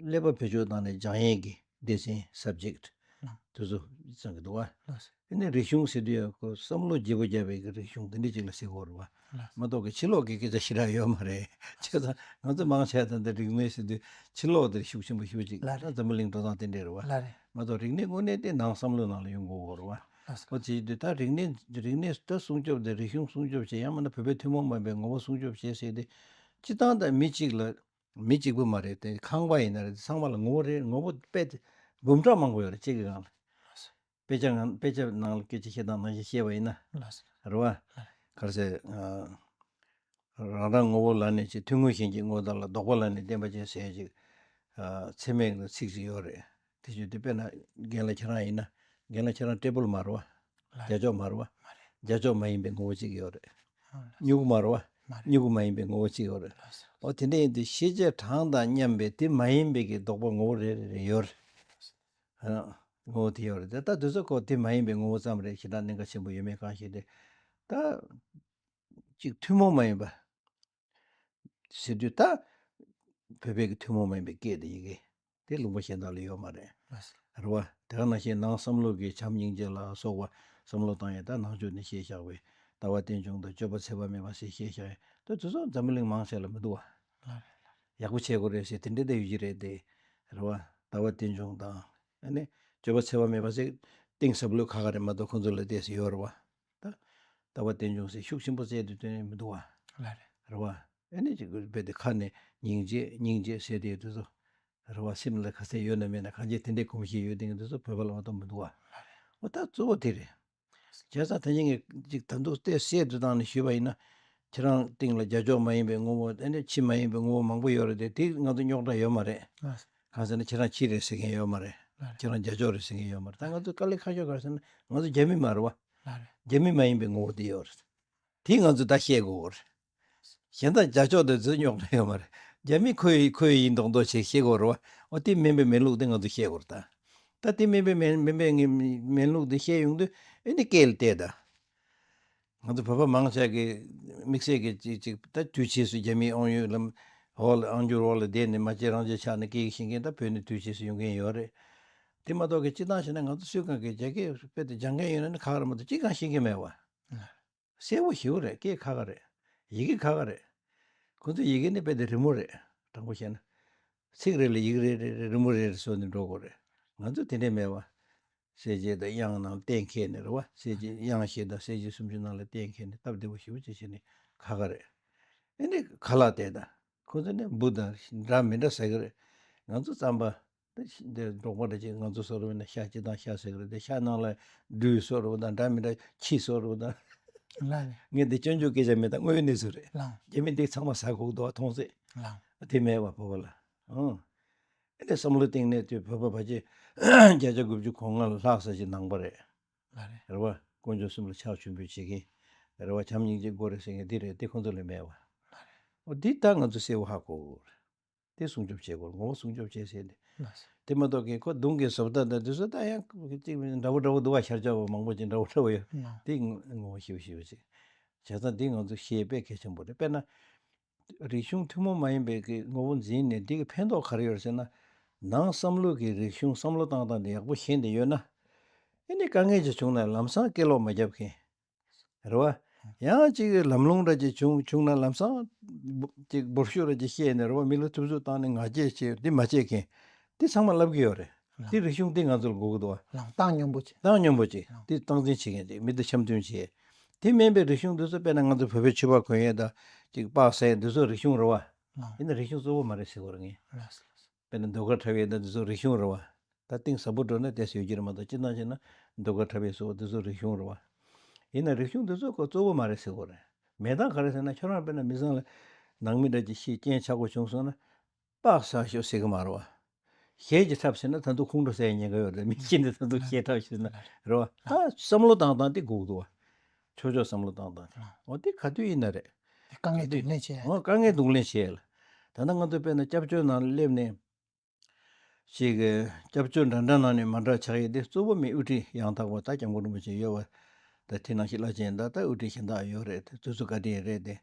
ཀླད་པ་བེད་སྤྱོད་བཏང་ནས་སྦྱང་ཡས་ཀྱི་སྡེ་ཚན་སབ་ཇེག་ཊི་ལགས། དེ་ཚོ་བསམ་གྱི་འདུག་བ། ལགས་སོ། ཨ་ནི་རིག་གཞུང་ཟེར་དུས་ཡང་ཁོ་བསམ་བློ་བརྗེ་པོ་རྒྱག་པའི་གི་རིག་གཞུང་དེ་འདྲ་ཅིག་ལ་ཟེར་དགོས་རེད་བ། ལགས་སོ། མ་གཏོགས་ཀྱི་ཕྱི་ལོགས་ཀྱི་སྐད་ཆ་ཞེ་དྲག་ཡོད་མ་རེད། བྱས་ཙང་ང་ཚོ་མང་ཆེ་ད་ལྟ་རིག་གནས་ཟེར་དུས་ཕྱི་ལོགས་དེར་ཤུགས་ཆེན་པོ་ཞེ་པོ་ཅིག་ལགས་རེད། འཛམ་བུ་གླིང་འགྲོ་སྟངས་དེ་འདྲ་རེད་བ། ལགས་རེད། མ་གཏོགས་རིག་གནས་དངོས་གནས་དེ་ནང་བསམ་བློ་ནང་ལ་ཡོང་དགོས་རེད་བ། ལགས་སོ། འོ་དེ་བྱེད་དུས་ད་རིག་གནས་རིག་གནས་ད་སྲུང་སྐྱོབ་དེ་རིག་གཞུང་སྲུང་སྐྱོབ་བྱེད། ཡང་མིན་ན་བོད་པའི་ཐུན་མོང་མ་ཡིན་པའི་ངོ་བོ་སྲུང་སྐྱོབ་བྱེད་ཟེར་དེ་སྤྱིར་བཏང་ད་མི་གཅིག་ལ། མི་གཅིག་པུ་མ་རེད་དེ། ཁང་པ་ཡིན་ན་རེད། ཚང་མ་ལ་ངོ་བོ་རེད། ངོ་བོ་དཔེ་དེ་འབུམ་ཕྲག་མང་པོ་ཡོད་རེད་གཅིག་གི་སྒང་ལ། དཔེ་ཆ་ནང་དཔེ་ཆ་ནང་ལ་སྐད་ཆ་བཤད་སྟངས་ནང་བཞིན་བཤད་པ་ཡིན་ན། ལགས་སོ། རེད་བ། ག་རེ་ཟེར། ཨ། རང་རང་ངོ་བོ་ལ་ནི་ཅིག་ཐུང་ངུ་གཞན་གྱི་ངོ་བོ་དག་ལ། ལྡོག་པ་ལ་ནི་བརྟེན་པ་ཅན་ཟེར་ཅིག་ཨ། ཚད་མའི་ཚིག་ཅིག་ཡོད་རེད། དེ་བཞིན་དུ་དཔེར་ན་རྒན་ལགས་ཁྱེད་རང་ཡིན་ན། རྒན་ལགས་ཁྱེད་རང་ཊེ་བལ་མ་རེད་བ། ལགས། རྒྱ་ཅོག་མ་རེད་བ། མ་རེད། རྒྱ་ཅོག་མ་ཡིན་པའི་ངོ་བོ་གཅིག་ཡོད་རེད། ཨ། སྨྱུ་གུ་མ་རེད་བ། མ་རེད། སྨྱུ་གུ་མ་ཡིན་པའི་ངོ་བོ་གཅིག་ཡོད་རེད། ལགས་སོ། འོ་དེ་འདྲ་ཡིན་དུས་ཤེས་བྱའི་གྲངས་དང་མཉམ་པའི་དེ་མ་ཡིན་པའི་གི་ལྡོག་པ་ངོ་བོ་རེ་རེ་རེ་ཡོད་རེད། ཨ། ངོ་བོ་དེ་ཡོད་རེད་དེ། ད་དུས་ཚོད་ཁོ་དེ་མ་ཡིན་པའི་ངོ་བོ་ཙམ་རེད། ཞེ་དྲག་གནད་འགག་ཆེན་པོ་ཡོད་མེད་གང་ཤེས་ཏེ། ད་ཅིག་ཐུན་མོང་མ་ཡིན་པ་ཟེར་དུས་ད་བོད་པའི་གི་ཐུན་མོང་མ་ཡིན་པའི་སྐད་དེ་ཡི་གེ་དེ་ལུང་པ་གཞན་དག་ལ་ཡོད་མ་རེད། ལགས་སོ། རེད་བ། དེ་ག་ནང་བཞིན་ནང་བསམ་བློ་གི་བྱམས་སྙིང་རྗེ་ལ་སོགས་པ་བསམ་བློ་བཏང་ཡས་ད་ནང་ཆོས་ནས་བཤད་བཞག་པའི་ལྟ་བ་རྟེན་འབྱུང་དང་སྤྱོད་པ་འཚེ་བ་མེད་པ་ཟེར་བཤད་བཞག་ཡས་ད་དེ་ཚོ་འཛམ་བུ་གླིང་མང་ཆེ་ལ་མི་འདུག་བ། ལགས་རེད། ལགས་རེད། ཡག་པོ་བྱེད་དགོས་རེད་ཟེར་དེ་འདྲ་ད་ཡོད་ཀྱི་རེད་དེ། རེད་བ། ལྟ་བ་རྟེན་འབྱུང་དང་། ཨ་ནི་སྤྱོད་པ་འཚེ་བ་མེད་པ་ཟེར་གཏིང་ཟབ་ལོས་ཁག་ཁག་རེད་མ་གཏོགས་ཁོང་ཚོ་ལ་ཏོག་ཙམ་ཡོད་རེད་བ། ད་ལྟ་བ་རྟེན་འབྱུང་ཟེར་ཤུགས་ཆེན་པོ་བཙལ་དུས་དོན་མི་འདུག་བ། ལགས་རེད། རེད་བ། ཨ་ནི་ཅིག་རྦད་དེ་ཁ་ནས་སྙིང་རྗེ་སྙིང་རྗེ་ཟེར་དེ་དུས་ཚོ། རེད་བ། སེམས་ལ་ག་ཚད་ཡོད་ན་མེད་ན་གང་ཅི་དེ་འདྲའི་གོམས་གཤིས་ཡོད་དེ་གི་དུས་ཚོ་བོད་པ་ལ་མ་གཏོགས་མི་འདུག་བ། ལགས་རེད། འོ་ད་གཙོ་བོ་དེ་རེད། བྱས་ཙང་ད་ཉིན་ངས་ཅིག་ད་འདུག་སྟེ་གསལ་དུ་བཏང་ནས་ཞུས་པ་ཡིན་ན། ཁྱེད་རང་སྟེང་ལ་རྒྱ་ཕྱོགས་མ་ཡིན་པའི་ངོ་བོ། ཨ་ནི་ཕྱི་མ་ཡིན་པའི་ངོ་བོ་མང་པོ་ཡོད་རེད་དེ། དེ་ང་ཚོ་རྙོག་དྲ་ཡོད་མ་རེད། ལགས། གང་ཟེར་ན་ཁྱེད་རང་ཕྱི་རེད་ཟེར་མཁན་ཡོད་མ་རེད། ལགས་རེད། ཁྱེད་རང་རྒྱ་ཕྱོགས་རེད་ཟེར་མཁན་ཡོད་མ་རེད། ད་ང་ཚོ་དཀའ་ལས་ཁག་ཤོས་ག་རེ་ཟེར་ན་ང་ཚོ་རྒྱ་མི་མ་རེད་བ། ལགས་རེད། རྒྱ་མི་མ་ཡིན་པའི་ངོ་བོ་དེ་ཡོད་རེད། དེ་ང་ཚོས་ད་ཤེས་དགོས་རེད། གཞན་དག་རྒྱ་ཕྱོགས་དེ་ཚོས་རྙོག་དྲ་ཡོད་མ་རེད། རྒྱ་མི་ཁོ་ཡི་ཁོ་ཡི་ཡིན་མདོག་མདོག་བྱས་ཤེས་དགོས་རེད་བ། འོ་དེ་མིན་པའི་མིན་ལུགས་དེ་ང་ཚོས་ཤེས་དགོས་རེད་ད། ད་དེ་མིན་པའི་མིན་མིན་པའི་ངའི་མིན་ལུགས་དེ་ཤེས་ཡོང་དུས་ཨེ་ནི་སྐད་ལ་བལྟས་ད། ང་ཚོ་བོད་པ་མང་ཆེ་གི་དམིགས་བསལ་གྱི་ཅིག་ཅིག་ད་དུས་ཕྱིས་སུ་རྒྱ་མིའི་དབང་ཡོད་ལམ་འོག་ལ་དབང་སྒྱུར་འོག་ལ་བསྡད་ནས་མ་བྱས་རང་བྱས་ཆགས་ནས་སྐད་ཤེས་མཁན་ད་བོད་ནས་དུས་ཕྱིས་སུ་ཡོང་མཁན་ཡོད་རེད། དེ་མ་གཏོགས་གི་སྤྱིར་བཏང་བྱས་ན་ང་ཚོ་སུས་གང་གི་རྒྱ་སྐད་དཔེ་དེ་སྦྱང་མཁན་ཡོད་ན་ནི་ཁག་རེད་མ་གཏོགས་ཅི་གང་ཤེས་མཁན་མེད་བ། གསལ་པོ་ཞེ་པོ་རེད། སྐད་ཁག་ཁག་རེད། ཡི་གེ་ཁག་ཁག་རེད། ཁོ་ཚོ་ཡི་གེ་ནི་དཔེ་དེ་རི་མོ་རེད། དྲང་པོ་བཤད་ན། ཚིག་རེ་ལ་ཡི་གེ་རེ་རེ་རེ་རི་མོ་རེ་རེ་བཟོས་ནས་འགྲོ་དགོས་རེད། ང་ཚོ་དེ་འདྲས་མེད་པ། གསལ་བྱེད་དང་དབྱངས་ནང་གཏན་འཁེལ་ནས་རེད་བ། གསལ་བྱེད་དབྱངས་བཞི་དང་གསལ་བྱེད་སུམ་ཅུ་ནང་ལ་གཏན་འཁེལ་ནས་སྟབས་བདེ་པོ་ཞེ་པོ་ཅིག་བྱས་ནས་ཁ་ཁ་རེད། ཨེ་ནི་ཁ་ལག་དེ་དང་ཁོ་ཚོ་ནི་འབུ་དང་འདྲ་མི་འདྲ་ཟ་གི་རེད། ང་ཚོ་རྩམ་པ་དེ་འབྲོག་པ་འདྲ་ཅིག་ང་ཚོ་བཟོ་རུ་ན་ཤ་གཅིག་དང་ཤ་ཟ་གི་རེད། དེ་ཤ་ནང་ལ་སྦྲུལ་བཟོ་རུ་དང་འདྲ་མི་འདྲ་ཁྱི་བཟོ་རུ་དང་། ལགས་རེད། ངས་འདི་སྐྱོན་བརྗོད་སྐད་ཆ་མེད། ད་དངོས་ཡོད་གནས་ཚུལ་རེད། ལགས། རྒྱ་མི་འདི་ཚང་མ་ཟ་དགོས་འདུག་བ། མཐོང་ཚེ། ལགས། དེ་མེད་པ་བོད་པ་ལ། ཨང་། ཨེ་ནས་བསམ་བློ་གཏིང་ནས་དུས་བོད་པ་ཕལ་ཆེར་བརྒྱ་ཆ་དགུ་བཅུ་གོ་ལྔ་ལྷག་ཙམ་ཞིག་ནང་པ་རེད། ལགས་རེད། རེད་བ། དཀོན་མཆོག་གསུམ་ལ་ཕྱག་མཆོད་འབུལ་བྱེད་མཁན། རེད་བ། བྱམས་སྙིང་རྗེ་དགོས་རེད་ཟེར་མཁན་འདི་རེད། དེ་ཁོང་ཚོ་ལ་མེད་བ། ལགས་རེད། འོ་འདི་ད་ང་ཚོ་གསལ་བོ་ཧ་གོ་དགོས་རེད། དེ་སྲུང་སྐྱོབ་བྱེད་དགོས་རེད། ངོ་བོ་སྲུང་སྐྱོབ་བྱེད་ཟེར་ནས། ལགས་སོ། དེ་མ་གཏོགས་ཀྱི་ཁོ་གདོང་གི་བཟོ་ལྟ་དང་དེ་ཚོ་ད་ཡང་ཅིག་འདྲ་བོ་འདྲ་བོ་འདུག་བ། ཤར་ཕྱོགས་པ་མང་པོ་ཅིག་འདྲ་བོ་འདྲ་བོ་ཡོད། ལགས། དེ་ངོ་བོ་ཞིབ་ཞིབ་ཅིག་བྱས་ཙང་འདི་ང་ཚོ་ཤེས་དཔེ་གལ་ཆེན་པོ་རེད། དཔེར་ན། རིག་གཞུང་ཐུན་མོང་མ་ཡིན་པའི་གི་ངོ་བོ་འཛིན་ནས་འདི་གི་ཕན་ཐོགས་ག་རེ་ཡོད་ཟེར་ན། ནང་བསམ་བློ་གི་རིག་གཞུང་བསམ་བློ་བཏང་སྟངས་དེ་ཡག་པོ་ཤེས་ནས་ཡོད་ན། ཨེ་ནི་དཀའ་ངལ་ཅིག་བྱུང་ན་ལམ་སང་སྐད་ལོག་མ་རྒྱབ་མཁན། རེད་བ། ཡང་ཅིག་ལམ་ལྷོང་འདྲ་ཅིག་བྱུང་བྱུང་ན་ལམ་སང་ཅིག་འབོར་ཤོག་འདྲ་ཅིག་བཤད་ནས་རེད་བ། མི་ལ་ཐུབ་ཚོད་བཏང་ནས་ང་རྒྱལ་བྱེད་འདི་མ་བྱེད་མཁན། འདི་ཚང་མ་ལབ་ཀྱི་ཡོད་རེད། ལགས། འདི་རིག་གཞུང་འདི་ང་ཚོར་དགོས་ཀྱི་འདུག་བ། ལགས། བཏང་སྙོམས་པོ་བྱེད། བཏང་སྙོམས་པོ་བྱེད། ལགས། འདི་སྟངས་འཛིན་བྱེད་མཁན་ཅིག་མི་དང་འཆམ་མཐུན་བྱེད། དེ་མིན་པའི་རིག་གཞུང་འདི་ཚོ་དཔེར་ན་ང་ཚོ་བོད་པའི་ཕྱུ་པ་གོན་ཡས་དང་ཅིག་སྤགས་ཟ་ཡས་འདི་ཚོ་རིག་གཞུང་རེད་བ། ལགས། ཡིན་ན་རིག་གཞུང་གཙོ་བོ་མ་རེད་ཟེར་དགོས་རེད་ངས། ལགས་སོ། ལགས་སོ། དཔེར་ན་ཟློས་གར་འཁྲབ་ཡས་དང་འདི་ཚོ་རིག་གཞུང་རེད་བ། ད་གཏིང་ཟབ་པོ་འགྲོ་ན་དེ་ཟེར་རྒྱུ་རེད་མ་གཏོགས། སྤྱིར་བཏང་བྱས་ན་ཟློས་གར་འཁྲབ་ཡས་སོགས་འདི་ཚོ་རིག་གཞུང་རེད་བ། ཡིན་ན་རིག་གཞུང་འདི་ཚོ་ཁོ་གཙོ་བོ་མ་རེད་ཟེར་དགོས་རེད། མེད་སྟངས་ག་རེ་ཟེར་ན། ཁྱོད་རང་དཔེར་ན་མི་ཚང་ལ་ནང་མི་འདྲ་ཅིག་ཤི་རྐྱེན་ཆག་སྒོ་བྱུང་སོང་ན། སྤགས་ཟ་ཤོག་ཟེར་གི་མ་རེད་བ། གཞས་ཅིག་འཁྲབ་ཟེར་ན་ད་དུང་ཁོང་ཁྲོ་ཟ་ཡའི་ཉེན་ཁ་ཡོད་རེད། མི་ཤི་ནས་ད་དུང་གཞས་འཁྲབ་ཤོག་ཟེར་ན་རེད་བ། ད་བསམ་བློ་བཏང་སྟངས་དེ་དགོས་འདུག་བ། ཆོས་ཕྱོགས་བསམ་བློ་བཏང་སྟངས་དེ། འོ་དེ་ག་དུས་ཡིན་ན་རེད། དཀའ་ངལ་གདོང་ལེན་བྱེད། འོ་དཀའ་ངལ་གདོང་ལེན་བྱེད་ལ། ད་ལྟ་ང་ཚོ་དཔེར་ན་སྐྱབས་བཅོལ་ནང་སླེབས་ནས། ཅིག་གི་སྐྱབས་བཅོལ་འདྲ་འདྲ་ནང་ནས་མ་འདྲ་ཆགས་ཡས་དེ་གཙོ་བོ་མི་དབུ་ཁྲིད་ཡང་དག་པ་ད་སྐྱབས་མགོན་རིན་པོ་ཆེ་ཡོད་པ། ད་དེ་ནང་བཞིན་བླ་ཆེན་དང་ད་དབུ་ཁྲིད་གཞན་དག་ཡོད་རེད། དེ་ཚོ་བཀའ་དྲིན་རེད་དེ།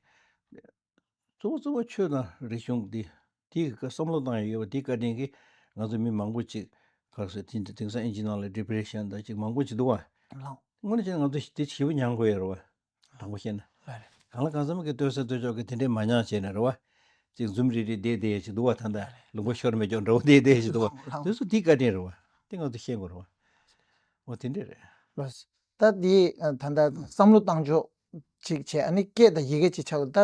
གཙོ་བོ་གཙོ་བོ་ཆོས་དང་རིག་གཞུང་འདི། དེའི་བསམ་བློ་བཏང་ཡས་ཡོད་པ་དེའི་བཀའ་དྲིན་གྱིས་ང་ཚོ་མི་མང་པོ་ཅིག་ག་རེ་ཟེར། དེང་དེང་སང་ཨིན་ཇི་ནང་ལ་ཌི་པི་རེ་ཤན་དང་ཅིག་མང་པོ་ཅིག་འདུག་བ། ལགས། དངོས་གནས་བྱས་ན་ང་ཚོ་དེ་ཞེ་པོ་མྱངས་དགོས་ཡོད་རེད་བ། དྲང་པོ་བཤད་ན། ལགས་རེད། གང་ལ་གང་འཚམ་གྱི་ལྟོས་ས་ལྟོས་ཕྱོགས་ཀྱི་དེ་འདྲས་མ་མྱངས་བྱས་ནས་རེད་བ། ཅིག་འཛུམ་རིག་རིག་བསྡད་བསྡད་ཡས་ཅིག་འདུག་བ། ད་ལྟ་ལུང་པ་ཤོར་མེད་ཀྱང་འདྲ་བོ་བསྡད་བསྡད་ཡས་ཅིག་འདུག་བ། ལགས། དེ་ཚོ་དེའི་བཀའ་དྲིན་རེད་བ། དེ་ང་ཚོ་ཤེས་དགོས་རེད་བ། འོ་དེ་འདྲས་རེད། ལགས། ད་དེ་ད་ལྟ་བསམ་བློ་བཏང་ཕྱོགས་ཅིག་བྱས། ཨ་ནི་སྐད་དང་ཡི་གེ་ཅིག་ཆགས། ད་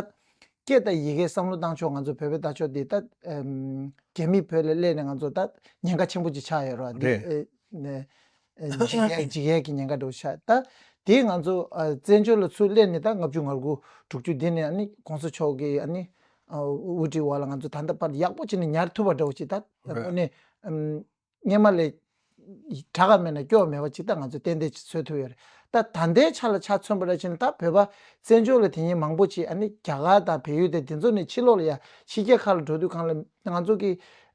སྐད་དང་ཡི་གེ་བསམ་བློ་བཏང་ཕྱོགས། ང་ཚོ་བོད་པའི་ལྟ་ཕྱོགས་འདི་ད་ཨམ་རྒྱ་མི་བོད་ལ་སླེབས་ནས་ང་ཚོ་ད་ཉེན་ཁ་ཆེན་པོ་ཅིག་ཆགས་ཡོད་རེད་བ། འདི་རེད། ཨེ་ནས་ཨེ་འཇིགས་ཡས་འཇིགས་ཡས་ཀྱི་ཉེན་ཁ་འདྲ་བོ་ཆགས། ད་དེ་ང་ཚོ་ཨ་བཙན་བྱོལ་ལ་ཚུར་སླེབས་ནས་ད་ལྔ་བཅུ་ང་དགུ་དྲུག་ཅུ་འདི་ནས་ཨ་ནི་གོང་ས་མཆོག་གིས་ཨ་ནི་ཨ་དབུ་ཁྲིད་འོག་ལ་ང་ཚོ་ད་ལྟ་བར་ཡག་པོ་བྱས་ནས་ཉར་ཐུབ་པ་འདྲ་བོ་ཅིག་ད་རེད། དངོས་གནས་ཨམ། སྔོན་མ་ལས་དྲག་ག་མེད་ན་སྐྱོ་བ་མེད་པ་ཅིག་ད་ང་ཚོས་ཏན་ཏན་ཅིག་བཟོས་ཐུབ་ཡོད་རེད། ད་ད་ལྟའི་ཆ་ལ་ཆ་མཚོན་པ་འདྲ་བྱས་ན། ད་བོད་པ་བཙན་བྱོལ་ལ་དེ་སྔོན་མང་པོ་ཅིག་ཨ་ནི་རྒྱ་གར་དང་བལ་ཡུལ་དང་དེ་ཚོ་ནས་ཕྱི་ལོགས་ལ་ཡ་ཕྱི་རྒྱལ་ཁག་ལ་འགྲོ་དུས་སྒང་ལ་ང་ཚོ་གི་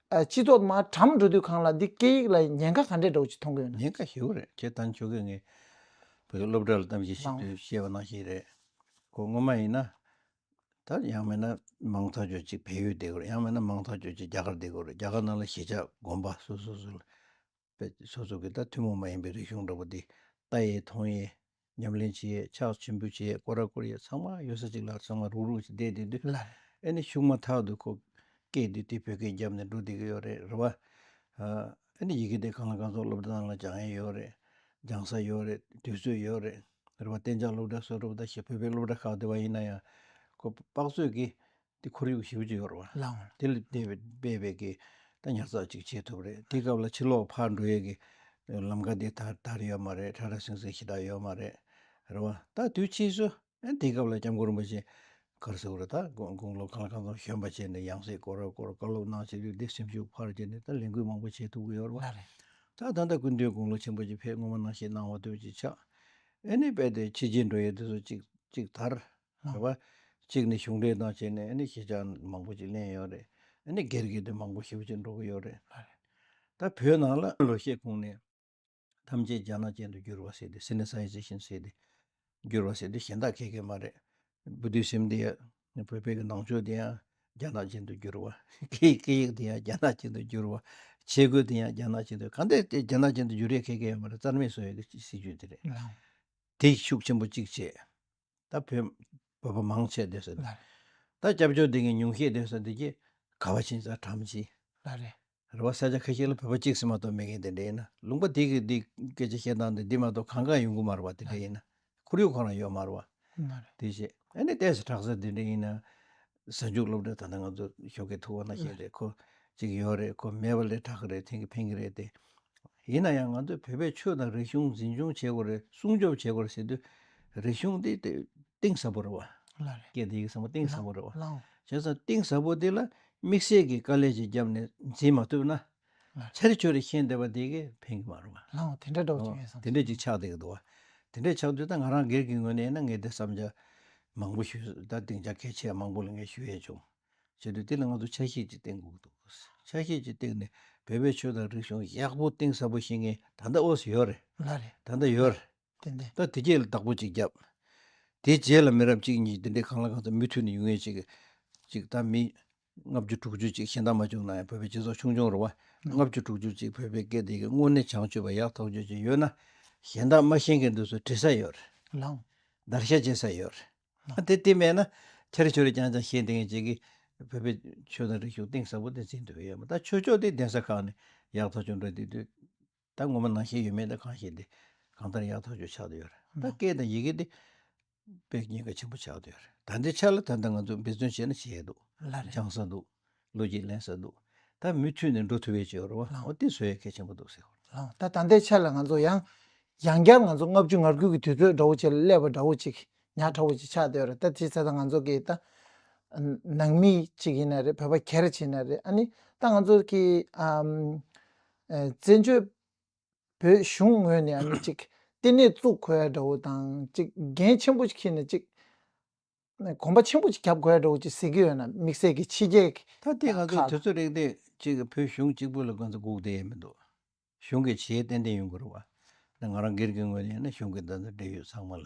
ཨ་སྤྱི་ཚོགས་མར་གྲམ་འགྲོ་དུས་སྒང་ལ་འདི་སྐད་ཡིག་ལ་ཉེན་ཁ་ག་འདྲས་འདྲ་བོ་ཅིག་མཐོང་གི་ཡོད་ན། ཉེན་ཁ་ཞེ་པོ་རེད། ཁྱེད་ད་ཆོག་གི། ངས་བོད་སློབ་གྲྭ་ལ་གཏམ་བཤད་བྱེད་དུས་བཤད་པ་ནང་བཞིན་རེད། ཁོ་སྔོན་མ་ཡིན་ན། ད་ཡང་མིན་ན་མང་ཐག་ཆོད་ཅིག་བལ་ཡུལ་བསྡད་དགོས་རེད། ཡང་མིན་ན་མང་ཐག་ཆོད་ཅིག་རྒྱ་གར་བསྡད་དགོས་རེད། རྒྱ་གར་ནང་ལ་གཞིས་ཆགས་དགོན་པ་སོ་སོ་སོ་ལ་དཔེ་སོ་སོ་གི་ད་ཐུན་མོང་མ་ཡིན་པའི་རིག་གཞུང་འདྲ་པོ་འདི་ལྟ་ཡས་མཐོང་ཡས་ཉམས་ལེན་བྱེད་ཡས་ཕྱག་མཆོད་འབུལ་བྱེད་ཡས་སྐོར་ར་སྐོར་ཡས་ཚང་མ་ཡོད་ས་ཅིག་ལ་ཚང་མ་རུག་རུག་ཅིག་བསྡད་བསྡད་དུས། ལགས་རེད། ཨེ་ནི་ཤུགས་མ་ཐག་ཏུ་ཁོ་སྐད་འདི་དེ་བོད་སྐད་བརྒྱབ་ནས་འགྲོ་བསྡད་ཀྱི་ཡོད་རེད། རེད་བ། ཨ་ནི་ཡི་གེ་དེ་གང་ལ་གང་འཚམ་སློབ་གྲྭ་ནང་ལ་སྦྱང་ཡས་ཡོད་རེད། སྦྱང་ས་ཡོད་རེད། དུས་ཚོད་ཡོད་རེད། རེད་བ། གཏན་འཇགས་སློབ་གྲྭ་སོགས་རེད་བ། ད་ཞེ་བོད་པའི་སློབ་གྲྭ་ཁག་དེ་བ་ཡིན་ན་ཡང་ཁོ་དཔག་ཚོད་ཀྱི་དེ་ཁོར་ཡུག་ཞེ་པོ་ཅིག་ཡོད་རེད་བ། ལགས་འོང་། དེ་ལ་བལྟས་པའི་བལྟས་པའི་གི་ད་ཉར་ཚགས་ཅིག་བྱེད་ཐུབ་རེད། དེ་སྐབས་ལ་ཕྱི་ལོགས་ཕར་འགྲོ་ཡས་ཀྱི་ལམ་ཁ་དེ་དར་དར་ཡོད་མ་རེད། ཁྲ་ཁྲ་ཟིང་ཟིང་ཞེ་དྲག་ཡོད་མ་རེད། རེད་བ། ད་དུས་ཕྱིས་སུ་ཨ་དེ་སྐབས་ལ་སྐྱབས་མགོན་རིན་པོ་ཆེ་ག་རེ་ཟེར་དགོས་རེད། ད་དགུང་དགུང་ལོ་གང་ལ་གང་འཚམ་གཞོན་པ་བྱས་ནས་ཡང་སེ་སྐོར་ར་སྐོར་བཀའ་སློབ་གནང་བྱས་དུས་དེ་སེམས་ཤུགས་འཕར་བྱས་ནས་ད་ལས་འགུལ་མང་པོ་བྱེད་ཐུབ་ཀྱི་ཡོད་རེད་བ། ལགས་རེད། ད་ད་ལྟ་སྐུ་མདུན་དགུང་ལོ་ཆེན་པོ་ཅིག་ཕེབས། སྔོན་མ་ནང་བཞིན་གནང་བ་དེ་ཅིག་ཆགས། ཨེ་ནི་རྦད་དེ་ཕྱི་རྒྱལ་འགྲོ་ཡས་དེ་ཚོ་ཅིག་ཅིག་དར། ཨ། རེད་བ། གཅིག་ནི་གཞུང་འབྲེལ་དང་བྱས་ནས་ཨེ་ནི་གཞིས་ཆགས་མང་པོ་ཅིག་ལེན་ཡོད་རེད། ཨེ་ནི་སྒེར་གྱི་དེ་མང་པོ་ཞེ་པོ་ཅིག་འགྲོ་གི་ཡོད་རེད། ལགས་རེད། ད་བོད་ནང་ལ་ལོ་ཤས་གོང་ནས། ཐམས་ཅད་རྒྱ་ནག་ཅན་དུ་བསྒྱུར་བ་ཟེར་ཏེ། སི་ནི་སའི་ཛེ་ཤན་ཟེར་ཏེ་བསྒྱུར་བ་ཟེར་ཏེ་གཞན་དག་གེ་གེ་མ་རེད། བོད་དུས་སེམས་དེ་ཡ་བོད་པའི་གི་ནང་ཆོས་དེ་ཡང་རྒྱ་ནག་ཅན་དུ་བསྒྱུར་བ། སྐད་སྐད་ཡིག་དེ་ཡང་རྒྱ་ནག་ཅན་དུ་བསྒྱུར་བ། ཆས་གོས་དེ་ཡང་རྒྱ་ནག་ཅན་དུ། གང་ལྟར་དེ་རྒྱ་ནག་ཅན་དུ་བསྒྱུར་ཡས་གེ་གེ་ཡོད་མ་རེད། རྩ་མེད་བཟོ་ཡས་ཀྱི་སྲིད་ཇུས་དེ་རེད། ལགས། དེ་ཤུགས་ཆེན་པོ་གཅིག་བྱས། ད་བོད་བོད་པ་མང་ཆེ་བསྡད་ས་དེ། ལགས་རེད། ད་སྐྱབས་བཅོལ་དེ་གི་ཉུང་ཤས་བསྡད་ས་དེ་གི་ག་བ་ཕྱིན་ཙང་གྲམ་ཕྱིན། ལགས་རེད། རེད་བ། ས་ཆ་ཁ་ཤས་ལ་བོད་པ་གཅིག་ཙམ་མ་གཏོགས་མེད་མཁན་དེ་འདྲ་ཡིན་ན། ལུང་པ་དེ་གི་འདི་སྐད་ཆ་བཤད་སྟངས་དེ་འདི་མ་གཏོགས་གང་ག་ཡོང་གི་མ་རེད་བ། དེ་འདྲ་ཡིན་ན་ཁོར་ཡུག་ཁོ་རང་ཡོད་མ་རེད་བ། མ་རེད། དེ་བྱས་ཨ་ནི་ཏོག་ཙམ་དྲག་ས་དེ་འདྲ་ཡིན་ན། གཟའ་མཇུག་སློབ་གྲྭ་ད་ལྟ་ང་ཚོ་ཞོགས་ཀས་ཐུག་པ་ནང་བཞིན་རེད། ཁོ་གཅིག་ཡོད་རེད། ཁོ་མེད་པ་ལས་དྲག་གི་རེད། ཐེངས་གི་ཕན་གི་རེད་དེ། ཡིན་ན་ཡང་ང་ཚོས་བོད་པའི་ཆོས་དང་རིག་གཞུང་འཛིན་སྐྱོང་བྱེད་དགོས་རེད། སྲུང་སྐྱོབ་བྱེད་དགོས་རེད་ཟེར་དུས། རིག་གཞུང་འདི་དེ་གཏིང་ཟབ་པོ་རེད་བ། ལགས་རེད། སྐད་དེ་ཡིག་ཚང་མ་གཏིང་ཟབ་པོ་རེད་བ། ལགས། བྱས་ཙང་གཏིང་ཟབ་པོ་དེ་ལ་དམིགས་བསལ་གྱི་དཀའ་ལས་ཅིག་བརྒྱབ་ནས་འཛིན་མ་ཐུབ་ན། ལགས། ཆ་རེ་ཆོ་རེ་ཤེས་བསྡད་པ་དེ་གས་ཕན་གི་མ་རེད་བ། ལགས། དེ་འདྲ་འདྲ་བོ་ཅིག་ཡོད་བསམ། དེ་འདྲ་ཅིག་ཆགས་བསྡད་ཀྱི་འདུག་བ། དེ་འདྲ་ཆགས་དུས་ད་ང་རང་སྒེར་གྱི་ངོས་ནས་ཡིན་ན་ངས་དེ་བསམ་འཆར་མང་པོ་ཞུས། ད་སྡིངས་ཆ་གལ་ཆེ་མང་པོ་ལ་ངས་ཞུ་ཡས་བྱུང་། བྱེད་དུས་དེ་ལ་ང་ཚོ་ཆ་ཤས་ཅིག་བསྟེན་དགོས་ཀྱི་འདུག་ཆ་ཤས་ཅིག་བསྟེན་ནས་བོད་པའི་ཆོས་དང་རིག་གཞུང་ཡག་པོ་གཏིང་ཟབ་པོ་ཤེས་མཁན་ད་ལྟ་ཨོ་སི་ཡོད་རེད། ལགས་རེད། ད་ལྟ་ཡོད་རེད། ཏན་ཏན། ད་དེ་རྗེས་ལ་བདག་པོ་ཅིག་བརྒྱབ། དེ་རྗེས་ལ་མི་རབས་གཅིག་གཉིས་དེ་འདྲའི་གང་ལ་གང་འཚམ་མུ་མཐུད་ནས་ཡོང་ངེས་ཅིག་ཅིག་ད་མི་ལྔ་བཅུ་དྲུག་ཅུ་ཅིག་གཞན་དག་མ་བྱུང་ན་ཡང་བོད་པའི་སྤྱི་ཚོགས་ཆུང་ཆུང་རེད་བ། ལགས། ལྔ་བཅུ་དྲུག་ཅུ་ཅིག་བོད་པའི་སྐད་དེ་གི་དངོས་གནས་བྱང་ཆུབ་པ་ཡག་ཐག་ཆོད་ཅིག་ཡོད་ན། གཞན་དག་མ་ཤེས་མཁན་དེ་ཚོ་འབྲི་ས་ཡོད་རེད། ལགས། བརྡར་ཤ་བྱེད་ས་ཡོད་རེད། ལགས། ཨ་དེ་དེ་མེད་ན་ཆ་རེ་ཆོ་རེ་རྐྱང་རྐྱང་ཤེས་བསྡད་མཁན་ཅིག་གིས་བོད་པའི་ཆོས་དང་རིག་གཞུང་གཏིང་ཟབ་པོ་དེ་འཛིན་ཐུབ་ཡོད་མ། ད་ཆོས་ཕྱོགས་དེ་གདན་ས་ཁག་ནས་ཡག་ཐག་ཆོད་འགྲོ་བསྡད་དུས། ད་ངོ་མ་ནང་བཞིན་ཡོད་མེད་ད་གང་ཤེས་ཏེ། གང་ལྟར་ཡག་ཐག་ཆོད་ཆགས་བསྡད་ཡོད་རེད། ད་ལགས། སྐད་དང་ཡི་གེ་དེ་དཔེ་ཉེན་ཁ་ཆེན་པོ་ཆགས་བསྡད་ཡོད་རེད། ད་ལྟའི་ཆ་ལ་ད་ལྟ་ང་ཚོ་འབད་བརྩོན་བྱས་ན་བྱེད་ཡས་འདུག་ལགས་རེད། སྦྱང་ས་འདུག་བློ་སྐྱེད་ལེན་ས་འདུག་ད་མུ་མཐུད་ནས་འགྲོ་ཐུབ་ཡས་ཅིག་ཡོད་རེད་བ། ལགས། འོ་དེ་བཟོ་ཡས་གལ་ཆེན་པོ་འདུག་ཟེར། ལགས། ད་ད་ལྟའི་ཆ་ལ་ང་ཚོ་ཡང་ཡང་བསྐྱར་ང་ཚོ་ལྔ་བཅུ་ང་དགུ་གི་དུས་ཚོད་འདྲ་བོ་ཅིག་ལ་སླེབས་པ་འདྲ་བོ་ཅིག་ཉག་ཕྲ་བོ་ཅིག་ཆགས་བསྡད་ཡོད་རེད། ད་དེ་ཚེ་ད་ང་ཚོ་གི་ད་ནང་མི་ཅིག་ཡིན་ན་རེད། བོད་པ་སྒེར་ཅིག་ཡིན་ན་རེད། ཨ་ནི་ད་ང་ཚོ་གི་ཨམ་ཨ་བཙན་བྱོལ་བོད་གཞུང་ངོས་ནས་ཨ་ནི་ཅིག་ལྟེ་གནས་བཙུགས་དགོས་ཡ་འདྲ་བོ་དང་། ཅིག་འགན་ཆེན་པོ་ཅིག་འཁྱེར་ནས་ཅིག་གོམ་པ་ཆེན་པོ་ཅིག་རྒྱབ་དགོས་ཡ་འདྲ་བོ་ཅིག་ཟེར་གྱི་ཡོད་ན། དམིགས་བསལ་གྱི་ཕྱི་རྒྱལ་གྱི་ད་ལྟའི་ང་ཚོ་ཁག་དུས་ཚོད་རིང་དེ་ཅིག་བོད་གཞུང་གཅིག་པུ་ལ་ང་ཚོ་སྒུག་བསྡད་ཡས་མི་འདུག་གཞུང་གི་བྱེད་ཡས་ཏན་ཏན་ཡོང་གི་རེད་བ། ད་ང་རང་སྒེར་གྱི་ངོས་ནས་ཡིན་ན་གཞུང་གི་ད་ལྟ་འབྲེལ་ཡོད་ཚང་མ་ལ་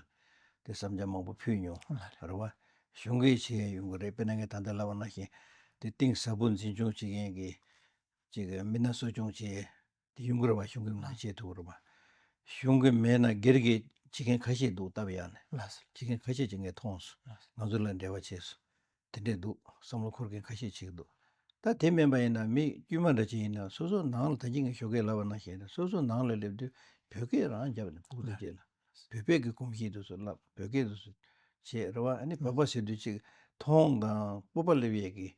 དེ་བསམ་འཆར་མང་པོ་ཕུལ་མྱོང་རེད་བ། གཞུང་གི་བྱེད་ཡས་ཡོང་གི་རེད། དཔེར་ན་ངས་ད་ལྟ་ལབ་པ་ནང་བཞིན་དེ་གཏིང་ཟབ་པོ་འཛིན་སྐྱོང་བྱེད་མཁན་གྱི་ཅིག་མི་སྣ་གསོ་སྐྱོང་བྱེད་ཡས་དེ་ཡོང་གི་རེད་བ། གཞུང་གི་ངོས་ནས་བྱེད་ཐུབ་ཀྱི་རེད་བ། གཞུང་གི་མེད་ན་སྒེར་གྱི་བྱེད་མཁན་ཁ་ཤས་འདུག་སྟབས་ཡག་ནས། ལགས་སོ། བྱེད་མཁན་ཁ་ཤས་ཅིག་ངས་མཐོང་སོང་། ལགས་སོ། ང་ཚོ་ལ་འབྲེལ་བ་བྱས་སོང་། དེ་འདྲས་འདུག་བསམ་བློ་འཁོར་མཁན་ཁ་ཤས་ཅིག་འདུག་ད་དེ་མིན་པ་ཡིན་ན་མི་དཀྱུས་མ་འདྲ་ཅིག་ཡིན་ན་སོ་སོ་ནང་ལ། ད་གིན་ངས་ཞོགས་ཀས་ལབ་པ་ནང་བཞིན་རེད། སོ་སོ་ནང་ལ་སླེབས་དུས་བོད་སྐད་རང་རྒྱབ་ནས་ཕྲུ་གུ་ཚོ་རྗེས་ལ་བོད་པའི་གི་གོམས་གཤིས་དེ་ཚོ་བསླབ། བོད་སྐད་དེ་ཚོ་བྱེད་རེད་བ། ཨ་ནི་བོད་པ་ཟེར་དུས་ཅིག་མཐོང་དང་སྤོབས་པ་སླེབས་ཡས་ཀྱི་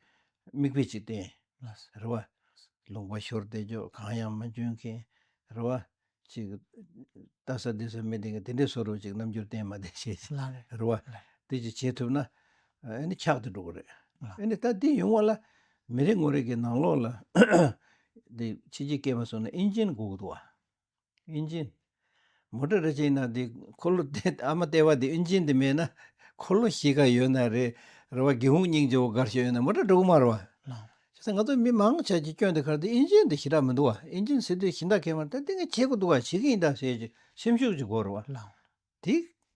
མིག་དཔེ་ཅིག་བསྟན། ལགས་སོ། རེད་བ། ལུང་པ་ཤོར་བསྡད་ཀྱོག་གང་ཡང་མ་འཇོན་མཁན་རེད་བ། ཅིག་ལྟ་ས་འདི་ས་མི་བདེ་གི་དེ་འདྲས་བཟོ་འདྲ་ཅིག་རྣམ་འགྱུར་བསྟན་མ་བསྟན་བྱས། ལགས་རེད། རེད་བ། ལགས། དེ་ཅིག་བྱེད་ཐུབ་ན་ཨ་ནི་ཆགས་ཏེ་འགྲོ་གི་རེད། ལགས། ཨ་ནི་ད་འདི་ཡོང་བ་ལ་མི་རེ་ངོ་རེ་གི་ནང་ལོགས་ལ་འདི་ཕྱི་རྒྱལ་སྐད་མ་སོང་ན་ཨིན་ཇིན་དགོས་ཀྱི་འདུག་བ། ཨིན་ཇིན། མོ་ཊ་རེ་ཅིག་ཡིན་ན་དེ་འཁོར་ལོ་དེ་ཨ་མ་ལྟེ་བ་དེ་ཨིན་ཇིན་དེ་མེད་ན་འཁོར་ལོ་གཞིས་ཀ་ཡོད་ན་རེད། རེད་བ། སྒེའུ་ཁུང་སྙིང་རྗེ་བོ་འགའ་ཞིག་ཡོད་ན་མོ་ཊ་འགྲོ་གི་མ་རེད་བ། ལགས། བྱས་ཙང་ང་ཚོ་མི་མང་ཆེ་ཅིག་སྐྱོན་དེ་ག་རེ་དེ་ཨིན་ཇིན་དེ་ཞེ་དྲག་མི་འདུག་བ། ཨིན་ཇིན་ཟེར་དུས་གཞན་དག་གས་མ་རེད། ད་དེ་ངས་བྱེད་དགོས་འདུག་བ། བྱེད་ཀྱི་ཡིན་ད་ཟེར་གྱི་སེམས་ཤུགས་ཅིག་དགོས་རེད་བ། ལགས། དེ་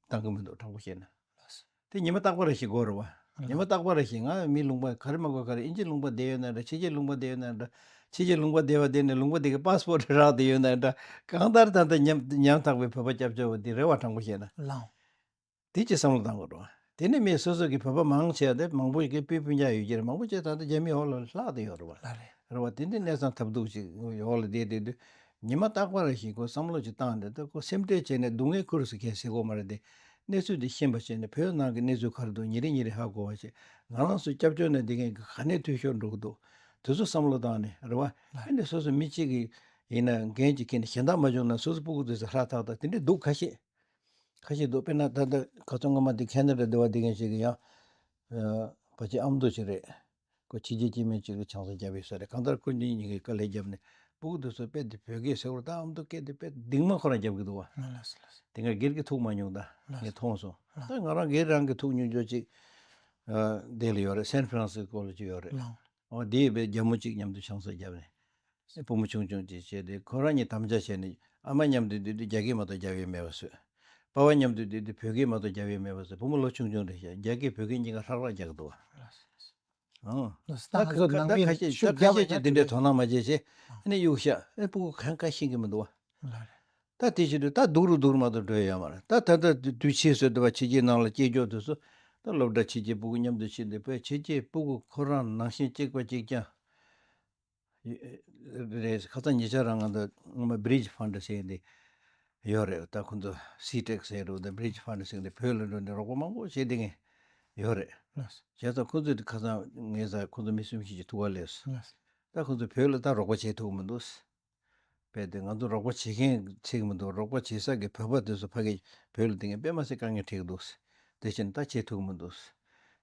འདང་གི་མི་འདུག་དྲང་པོ་བཤད་ན། ལགས་སོ། དེ་ཉི་མ་རྟག་པ་རེ་ཞིག་དགོས་རེད་བ། ལགས། ཉི་མ་རྟག་པ་རེ་ཞིག་ང་མི་ལུང་པ་ག་རེ་མ་དགོས་ག་རེ། ཨིན་ཇི་ལུང་པ་བསྡད་ཡོད་ན་འདྲ། ཕྱི་རྒྱལ་ལུང་པ་བསྡད་ཡོད་ན་འདྲ། ཕྱི་རྒྱལ་ལུང་པ་བསྡད་པ་དེ་ནས་ལུང་པ་དེ་གི་པཱ་སི་པོར་ཊི་རག་བསྡད་ཡོད་ན་འདྲ། གང་ལྟར་ད་ལྟ་ཉམ་ཉམ་ཐག་པའི་བོད་པ་སྐྱབས་བཅོལ་བ་དེ་རེད་བ། དྲང་པོ་བཤད་ན། ལགས། དེ་ཅིག་བསམ་བློ་བཏང་དགོས་རེད་བ། དེ་ནས་མི་སོ་སོ་གི་བོད་པ་མང་ཆེ་བ་དེ་མང་པོ་ཞིག་གི་སྤུན་སྤུན་ཀྱག་ཡོད་ཀྱི་རེད། མང་པོ་ཅིག་ད་ལྟ་རྒྱ་མིའི་འོག་ལ་ལྷག་བསྡད་ཡོད་རེད་བ། ལགས་རེད། རེད་བ། དེ་འདྲའི་གནས་སྟངས་ཐབས་སྡུག་ཅིག་འོག་ལ་བསྡད་བསྡད་དུས་ཉི་མ་རྟག་པ་རེ་ཞིག་ཁོ་བསམ་བློ་ཅིག་བཏང་སྟེ། ད་ཁོ་སེམས་ཁྲལ་བྱས་ནས་སྡུག་བསྔལ་ཁུར་སོང་ཁྱེད་ཟེར་དགོས་མ་རེད་དེ། གནས་ཚུལ་འདི་ཤེས་པ་བྱས་ནས་བོད་ནང་གི་གནས་ཚུལ་ག་རེ་འདུག་ཉིན་རེ་ཉིན་རེ་ཧ་གོ་བ་བྱས། ང་རང་ཚོ་སྐྱབས་བཅོལ་ནས་བསྡད་མཁན་གྱི་ག་ནས་འཐུས་ཤོར་འགྲོ་གི་འདུག་དེ་ཚོ་བསམ་བློ་བཏང་ནས། རེད་བ། ཨ་ནི་སོ་སོ་མི་གཅིག་གིས་ཡིན་ན་འགན་ཅིག་འཁྱེར་ནས་གཞན་དག་མ་བྱུང་ན་སོ་སོ་སྤུ་གུ་དེ་ཚོ་ཧྲ་ཐག་ཐག་དེ་འདྲ་འདུག་ཁ་ཤས། ཁ་ཤས་འདུག་དཔེར་ན་ད་ལྟ་ག་ཚོད་སྔོན་མ་དེ་ཁེ་ན་ཌ་འདི་བ་དེ་གན་ཞིག་གིས་ཡང་། ཨ། ཕ་ཆེ་ཨ་མདོ་ཅིག་རེད། ཁོ་ཕྱི་རྒྱལ་སྐྱེས་དམན་ཅིག་གི་ཆང་ས་བརྒྱབ་ཡོད་ས་རེད། གང་ལྟར་ཁོ་གཉིས་གཉིས་ཀྱིས་དཀའ་ལས་བརྒྱབ་ནས་སྤུ་གུ་དེ་ཚོ་དཔེ་དེ་བོད་སྐད་ཟེར་བར། ད་ཨ་མདོ་སྐད་དེ་དཔེ་སྡིགས་མ་ཁོ་རང་རྒྱབ་གི་འདུག་བ། ལགས་སོ། ལགས་སོ། དེ་སྔ་སྒེར་གྱི་ཐུག་མ་མྱོང་། ད་ལགས་སོ། ངས་མཐོང་སོང་། ལགས། ད་ང་རང་སྒེར་རང་གི་ཐུག་མྱོང་ཆོག་ཅིག་ཨ། དེ་ལ་ཡོད་རེད། སན་ཧྥ་རན་སི་སྐོར་ལ་ཅིག་ཡོད་རེད། ལགས། ཨོ་དེ་ཡི་བའི་རྒྱ་མོ་གཅིག་མཉམ་དུ་ཆང་ས་བརྒྱབ་ནས། ཨེ། བུ་མོ་ཆུང་ཆུང་ཅིག་བྱས་ཏེ་ཁོ་རང་གཉིས་དམ་བཅའ་བྱས་ནས། ཨ་མ་མཉམ་དུ་བསྡད་དུས་རྒྱ་སྐད་མ་གཏོགས་རྒྱབ་ཡས་མེད་པ་བཟོས། པ་ཕ་མཉམ་དུ་བསྡད་དུས་བོད་སྐད་མ་གཏོགས་རྒྱབ་ཡས་མེད་པ་བཟོས། བུ་མོ་ལོ་ཆུང་ཆུང་རེད་ཤག་རྒྱ་སྐད་བོད་སྐད་གཉིས་ཀ་ཧྲག་ཧྲག་རྒྱག་གི་འདུག་བ། ཨང་། ད་ད་ཁ་ད་ཁ་ད་ཁ་ཤས་ད་ཁ་ཤས་ཀྱིས་འདི་འདྲའི་དོ་སྣང་མ་བྱས་བྱས། ཨ་ནི་གཡུག་ཤག་ཨེ། སྤུ་གུ་གང་ག་ཤེས་ཀྱི་མི་འདུག་བ། ལགས་རེད། ད་དེ་བྱེད་དུས་ད་སྡུག་རུ་སྡུག་རུ་མ་གཏོགས་འགྲོ་ཡ་ཡོད་མ་རེད། ད་ད་ལྟ་དུས་ཕྱིས་སུ་འདི་བ་ཕྱི་རྒྱལ་ནང་ལ་སྐྱེས་ཀྱོག་དུས་སུ། ད་སློབ་གྲྭ་ཕྱི་རྒྱལ་སྤུ་གུ་མཉམ་དུ་ཕྱིན་ཏེ། བོད་ཕྱི་རྒྱལ་སྤུ་གུ་ཁོ་རང་ནང་བཞིན་གཅིག་པ་གཅིག་རྐྱང་། ཡ། རེད། ཁ་སང་ཉེ་ཆར་རང་ང་ཚོ་སྔོན་མ་Bridge Fund ཟེར་ཡས་འདི་ཡོད་རེད། ད་ཁོང་ཚོ་སི་ཊེག་ཟེར་རུ་ད་Bridge Fund ཟེར་འདི་བོད་ལ་འགྲོ་ནས་རོགས་པ་མང་པོ་བྱེད་བསྡད་མཁན་ཡོད་རེད། ལགས་སོ། བྱས་ཙང་ཁོང་ཚོས་ཁ་སང་ངས་ད་ཁོང་ཚོ་མི་གསུམ་བཞི་ཅིག་ཐུག་པ་ལས་སོ། ལགས་སོ། ད་ཁོང་ཚོ་བོད་ལ་ད་རོགས་པ་བྱེད་ཐུབ་ཀྱི་མི་འདུག་དཔེ་དེ་ང་ཚོ་རོགས་པ་བྱེད་མཁན་ཚིག་མི་འདུག་རོགས་པ་བྱེད་ས་གི་བོད་པ་དེ་ཚོ་ཕ་གི་བོད་ལ་དེ་ངས་དཔེ་མ་སྲིད་དཀའ་ངལ་འཕྲད་ཀྱི་འདུག་དེ་བཞིན་ད་བྱེད་ཐུབ་ཀྱི་མི་འདུག་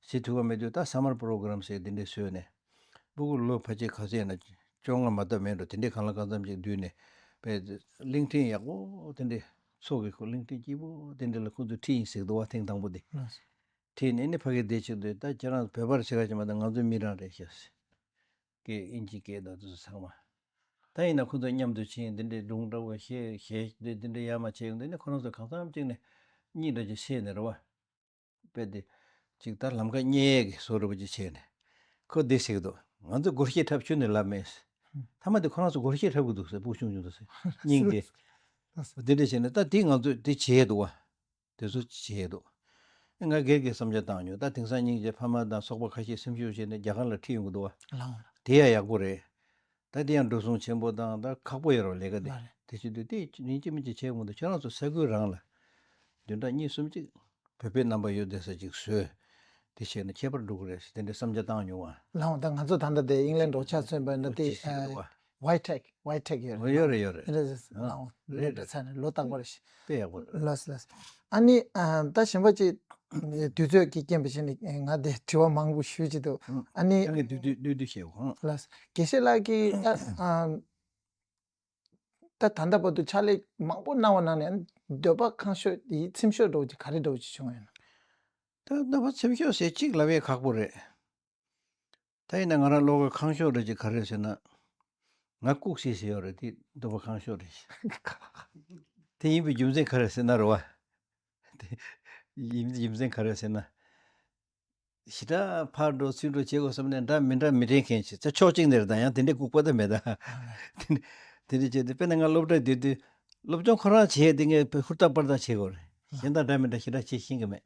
བྱེད་ཐུབ་པ་མེད་དུས་ད་Summer Program ཟེར་དེ་འདྲས་བཟོས་ནས་སྤུ་གུ་ལོ་ཕལ་ཆེར་ག་ཚོད་ཡིན་ན་བཅོ་ལྔ་མ་གཏོགས་མེད་འགྲོ། དེ་འདྲས་གང་ལ་གང་འཚམ་ཅིག་བསྡུས་ནས་དཔེ་གླིང་ཕྲན་ཡག་པོ་དེ་འདྲས་ཚོགས་ཀྱི་ཁོ་གླིང་ཕྲན་སྐྱིད་པོ་དེ་འདྲས་ལ་ཁོ་ཚོ་ཁྲིད་ཡིན་ཟེར་གྱི་འདུག་བ། ཐེངས་དང་པོ་དེ་ཁྲིད་ནས་ནི་ཕ་གི་བསྡད་ཆོག་དུས་ད་ཁྱེད་རང་བོད་པར་བྱེད་ག་ཅིག་མ་གཏོགས་ང་ཚོའི་མི་རང་རེད་ཤག་སྐད་ཨིན་ཇི་སྐད་དང་དེ་ཚོ་ཚང་མ། ད་ཡིན་ན་ཁོ་ཚོ་མཉམ་དུ་ཕྱིན་འདི་འདྲའི་སྒྲུང་འདྲ་བོ་བཤད་བཤད་འདི་འདི་འདྲའི་ཡར་མར་བྱས་ཡོང་དུས་ནི་ཁོ་རང་ཚོ་གང་འཚམ་ཅིག་ནས་གཉིད་འདྲ་ཅིག་སད་ནས་རེད་བ། དཔེ་དེ་ཅིག་ད་ལམ་ཁ་བརྙེད་ཀྱི་བཟོ་འདྲ་བོ་ཅིག་བྱས་ནས་ཁོ་འདི་ཟེར་གི་འདུག་ང་ཚོ་སྒོར་གཞས་འཁྲབ་ཁྱོན་ནས་ལབ་མེད། མཐའ་མ་དེ་ཁོ་རང་ཚོ་སྒོར་གཞས་འཁྲབ་གི་འདུག་ཟེར། སྤུ་གུ་ཆུང་ཆུང་ཚོ་ཟེར་སྙིང་རྗེ། འདི་འདྲ་བྱས་ནས་ད་དེ་ང་ཚོས་དེ་བྱས་འདུག་བ། དེ་ཚོ་བྱས་འདུག་ང་སྒེར་གྱི་བསམ་འཆར་བཏང་མྱོང་། ད་དེང་སང་སྙིང་རྗེ་ཕ་མ་དང་ཚོགས་པ་ཁ་ཤས་སེམས་ཤུགས་བྱས་ནས་རྒྱ་གར་ལ་ཁྲིད་ཡོང་གི་འདུག་བ། ལའོ། དེ་ཡང་ཡག་པོ་རེད། ད་དེ་ཡང་འགྲོ་སོང་ཆེན་པོ་དང་ད་ཁག་པོ་ཡོད་རེད་ལས་ཀ་དེ། ལ་རེད། དེ་བྱེད་དུས་དེ་ཡིན་གཅིག་མིན་གཅིག་བྱེད་དགོས་འདུག་ཁྱེད་རང་ཚོ་ས་ཁུལ་རང་ལ་བདུན་ཕྲག་གཉིས་གསུམ་གཅིག་བོད་པའི་རྣམ་པ་ཡོད་བསྡད་ས་ཅིག་བཟོས། དེ་བྱས་ན་ཁྱད་པར་འགྲོ་གི་རེད་ཟེར་དེ་འདྲའི་བསམ་འཆར་བཏང་མྱོང་བ། ལའོ། ད་ང་ཚོ་ད་ལྟ་དེ་ཨིང་ལན་འབྲོག་ཆ་མཚོན་པ་ཡིན་ན་དེ་ཅི་ཞིག་འདུག་བ། White Tech White Tech ཡོད་རེད། ཡོད་རེད་ཡོད་རེད། ཨ། ལོ་རེད་འདྲ་རེད། ཚ་ནས་ལོ་རྟག་པར་ཞིག་དཔེ་ཡག་པོ་རེད། ལགས་ལགས། ཨ་ནི་ཨ། ད་གཞན་པ་ཅིག་དུས་ཚོད་ཀྱི་རྐྱེན་པས་བྱས་ནས་ང་དེ་དྲི་བ་མང་པོ་ཞུ་ཅི་འདུག་ཨ་ནི་ཁྱེད་ཀྱིས་བསྡུས་བསྡུས་བསྡུས་བཤད་འོང་། ལགས། དགེ་བཤེས་ལགས་ཀྱིས་ད་ཨ། ད་ད་ལྟ་བར་དུ་ཕྱག་ལས་མང་པོ་གནང་བ་ནང་ནས་འདོད་པ་ཁེངས་ཤོས་དེ་ཚིམ་ཤོས་འདྲ་བོ་ཅིག་ག་རེ་འདྲ་བོ་ཅིག་བྱུང་ཡོད་ན། ད་འདོད་པ་ཚིམ་ཤོས་ཟེར་གཅིག་ལབ་ཡས་ཁག་པོ་རེད། ད་ཡིན་ན་ང་རང་བློ་ཁ་ཁེངས་ཤོས་རེད་ཅིག་ག་རེ་ཟེར་ན། ང་ལྐུགས་ཤིག་ཟེར་ཡོད་རེད། དེ་འདོད་པ་ཁེངས་ཤོས་རེད། དེ་ཡིན་པའི་རྒྱུ་མཚན་ག་རེ་ཟེར་ན་རེད་བ། དེ་ཡིན་རྒྱུ་མཚན་ག་རེ་ཟེར་ན། ཞེ་དྲག་ཕར་འགྲོ་ཚུར་འགྲོ་བྱེད་དགོས་བསམ་ནས་འདྲ་མི་འདྲ་མི་དྲན་མཁན་ཞིག་ད་ཕྱོགས་གཅིག་ནས་རེད། ད་ཡང་དེ་འདྲའི་ལྐུགས་པ་ད་མེད་ད། དེ་འདྲ་དེ་འདྲ་བྱས་ཏེ་དཔེར་ན་ང་སློབ་གྲྭ་བསྡད་དུས་སློབ་སྦྱོང་ཁོ་རང་བྱས་ཏེ་ངས་ཧུར་ཐག་པར་ཐག་བྱེད་དགོས་རེད། གཞན་དག་འདྲ་མི་འདྲ་ཞེ་དྲག་བྱེད་ཤེས་ཀྱི་མེད།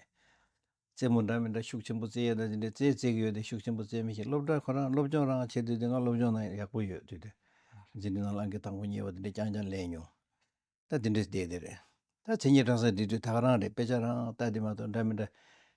རྩེད་མོ་འདྲ་མི་འདྲ་ཤུགས་ཆེན་པོ་རྩེ་ཡས་དང་དེ་འདྲའི་རྩེ་རྩེ་གི་ཡོད་དེ་ཤུགས་ཆེན་པོ་རྩེ་མི་ཤེས། སློབ་གྲྭ་ཁོ་རང་སློབ་སྦྱོང་རང་བྱེད་དུས་དེ་ང་སློབ་སྦྱོང་ནང་ཡག་པོ་ཡོད་དུས་དེ། འཛིན་གྲྭ་ནང་ལ་ཨང་ཀི་དང་པོ་གཉིས་པ་དེ་འདྲའི་རྐྱང་རྐྱང་ལེན་མྱོང་། ད་དེ་འདྲའི་བསྡད་དེ་རེད། ད་མཚན་ཉིད་གྲྭ་ཚང་འགྲིག་དུས་ད་ག་རང་རེད། དཔེ་ཆ་རང་ལྟ་དེ་མ་གཏོགས་འདྲ་མི་འདྲ་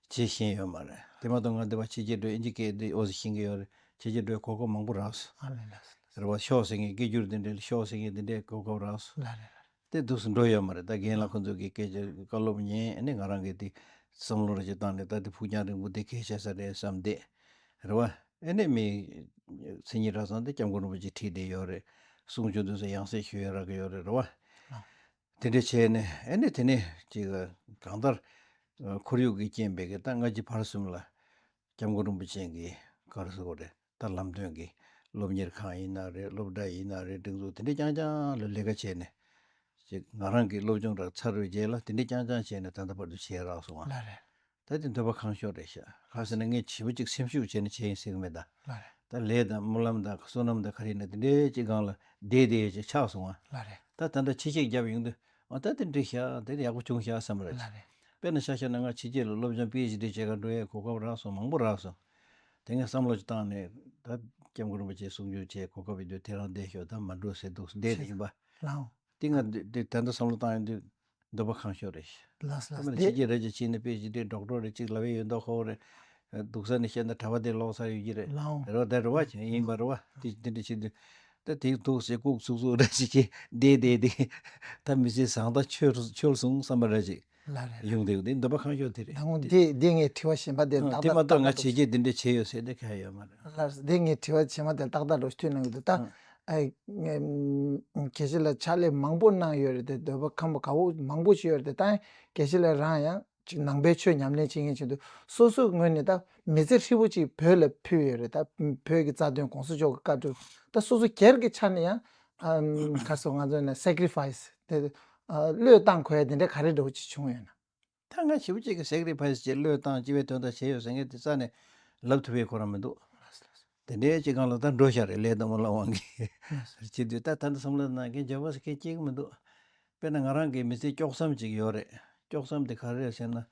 བྱེད་ཤེས་ཡོད་མ་རེད། དེ་མ་གཏོགས་ང་འདི་བ་ཕྱི་རྒྱལ་འགྲོ་ཨིན་ཇི་སྐད་འདི་འོ་ཙམ་ཤེས་ཀྱི་ཡོད་རེད། ཕྱི་རྒྱལ་འགྲོའི་གོ་སྐབས་མང་པོ་རག་སོང་། ཨ་ལེ་ལགས་སོ། རེད་བ། ཤོག་ཟེར་མཁན་སྐད་སྒྱུར་དེ་འདྲའི་ཤོག་ཟེར་མཁན་དེ་འདྲའི་གོ་སྐབས་རག་སོང་། ལ་རེད་ལ་རེད། དེ་འདུག་སེ་འགྲོ་ཡོད་མ་རེད། ད་རྒན་ལགས་ཁོང་ཚོ་གི་སྐད་ཆ་བཀའ་སློབ་ཉན་ཨ་ནི་ང་རང་གི་དེ་བསམ་བློ་རེ་ཅིག་བཏང་ནས་ད་དེ་ཕུགས་རྒྱང་རིང་པོ་དེ་གལ་ཆེ་ས་རེད་བསམ་བསྡད། རེད་བ། ཨ་ནི་མི་མཚན་ཉིད་གྲྭ་ཚང་དེ་སྐྱབས་མགོན་རིན་པོ་ཆེ་ཁྲིད་བསྡད་ཡོད་རེད། གསུང་ཆོས་དེ་ཚོ་ཡང་སེ་ཞུ་ཡ་རག་གི་ཡོད་རེད། རེད་བ། ཨ། དེ་འདྲ་བྱས་ནས་ཨ་ནི་དེ་ནས་ཅིག་གང་ལྟར་ཁོར་ཡུག་གི་རྐྱེན་པས་གི་ད་སྔ་ཕྱི་བར་གསུམ་ལ་སྐྱབས་མགོན་རིན་པོ་ཆེ་གི་ག་རེ་ཟེར་དགོས་རེད། ད་ལམ་སྟོན་གྱི་སློབ་གཉེར་ཁང་ཡིན་ན་རེད། སློབ་གྲྭ་ཡིན་ན་རེད། སྒྲིག་འཛུགས་དེ་འདྲ་རྐྱང་རྐྱང་ལ་ལས་ཀ་བྱས་ནས་ཅིག་ང་རང་གི་སློབ་སྦྱོང་རག་ཚར་བའི་རྗེས་ལ་དེ་འདྲ་རྐྱང་རྐྱང་བྱས་ནས་ད་ལྟ་བར་དུ་བྱས་རག་སོང་ང་། ལ་རེད། ད་དེ་འདོད་པ་ཁེངས་ཤོས་རེད་ཤག་ག་ཟེར་ན་ངས་ཞེ་པོ་ཅིག་སེམས་ཤུགས་བྱས་ནས་བྱས་ཡིན་ཟེར་གི་མེད་ད། ལ་རེད། ད་ལས་དང་སྨོན་ལམ་དང་བསོད་ནམས་དང་ག་རེ་ཡིན་ན་དེ་འདྲའི་ཅིག་སྒང་ལ་བསྡད་བསྡད་ཅིག་ཆགས་སོང་ང་། ལ་རེད། ད་ད་ལྟ་ཕྱི་བཤིག་བརྒྱབ་ཡོང་དུས་ཨ་ད་དེ་འགྲིག་ཤག་དེ་ཡག་པོ་བྱུང་ཤག་བསམ་རེད། ལ་རེད། དཔེར་ན་ཆ་བཞག་ན་ང་ཕྱི་རྒྱལ་ལ་སློབ་སྦྱོང་པི་ཨེཆ་ཌི་བྱེད་གར་འགྲོ་ཡས་གོ་སྐབས་རག་སོང་། མང་པོ་རག་སོང་། དེ་ངས་བསམ་བློ་ཅིག་བཏང་ནས་ད་སྐྱབས་མགོན་རིན་པོ་ཆེ་གསུང་ཆོས་བྱས་གོ་སྐབས་ཡོད་དུས་དེ་རང་བསྡད་ཤོག་ད་མ་འགྲོ་ཟེར་འདུག་བསྡད་དེ་ཡིན་པ། ལའོ། དེ་ང་འདི་འདི་ད་ལྟ་བསམ་བློ་བཏང་ཡོང་དུས་འདོད་པ་ཁེངས་ཤོས་རེད། ལགས་ལགས། ད་མི་ཕྱི་རྒྱལ་རེད་ཅེས་ཕྱིན་ནས་དཔེ་ཞིག་དེ་ཌོག་ཊར་རེད་ཅིག་ལབ་ཡས་ཡོད་མདོག་ཁ་པོ་རེད། སྡུག་ས་ནས་བཤད་ན་གྲྭ་པ་དེ་ལོག་ཚར་ཡོད་ཀྱི་རེད། ལའོ། རེད་བ། ད་རེད་བ་ཡིན་པ་རེད་བ། དེ་དེ་འདྲ་བྱེད་དུས་ད་དེ་འདུག་སེ་ལྐུགས་ཚུགས་ཚུགས་རེད་ཅིག་གིས་བསྡད་བསྡད་དེ་ད་མི་ཚེ་བཟང་ད་འཆོལ་འཆོལ་སོང་བསམ་པ་རེད་ཅིག་ལ་རེད། ཡོང་དེ་དེ་འདོད་པ་ཁེངས་ཤོས་དེ་རེད། ད་ངོ་དེ་དེ་ངས་དྲི་བ་གཞན་པ་དེ་ཨ་ཏག་དེ་མ་ཏག་གཏོགས་ཏག་ང་ཏག་བྱས་རྗེས་འདི་འདྲ་བྱས་ཡོད་ཟེར་དེ་ག་ཡོད་མ་རེད། ལགས་སོ། དེ་ངས་དྲི་བ་ཕྱི་མ་དེ་ཏག་ཏག་འགྲོ་མཐུན་གནང་གི་འདུག་ད་ཨ། ཨ་ངས་དགེ་བཤེས་ལགས་ཕྱག་ལས་མང་པོ་གནང་ཡོད་རེད་དེ། འདོད་པ་ཁེངས་པ་དགའ་བོ་མང་པོ་ཞིག་ཡོད་རེད་དེ། ད་དགེ་བཤེས་ལགས་རང་ཡང་ཅིག་ནང་པའི་ཆོས་ཉམས་ལེན་བྱེད་མཁན་ཆེད་དུ་སོ་སོའི་ངོས་ནས་ད་མི་ཚེ་ཧྲིལ་པོ་ཅིག་བོད་ལ་ཕུལ་ཡོད་རེད། ད་བོད་ཀྱི་རྩ་དོན་གོང་ས་མཆོག་གི་བཀའ་སྒྲུབ་ད་སོ་སོ་སྒེར་གྱི་ཆ་ནས་ཡང་ཨ་ག་སོ་ང་ཚོ་ནས་སེག་རི་ཕ་ཡི་སི་དེ་བློས་བཏང་དགོས་ཡ་དེ་འདྲ་ག་རེ་འདྲ་བོ་ཅིག་བྱུང་ཡོད་ན། ད་ང་ཞེ་པོ་ཅིག་གི་སེག་རི་ཕ་ཡི་སི་བྱས་བློས་བཏང་སྤྱི་པའི་དོན་དག་བྱས་ཡོད་ཟེར་མཁན་དེ་རྩ་ནས་ལབ་ཐུབ་པའི་ཁོ་རང་མི་འདུག་དེ་འདྲའི་ཅིག་སྒང་ལ་ད་འགྲོ་ཤག་རེད། ལས་དང་སྨོན་ལམ་དབང་གིས་བྱེད་དུས་ད་ད་འདི་བསམ་བློ་ནང་གི་འཇོན་པ་ཟེར་མཁན་སྐྱེ་གི་མི་འདུག་དཔེར་ན་ང་རང་གི་མི་ཚེ་དཀྱོགས་མཚམས་ཅིག་ཡོད་རེད། དཀྱོགས་མཚམས་དེ་ག་རེ་རེད་ཟེར་ན།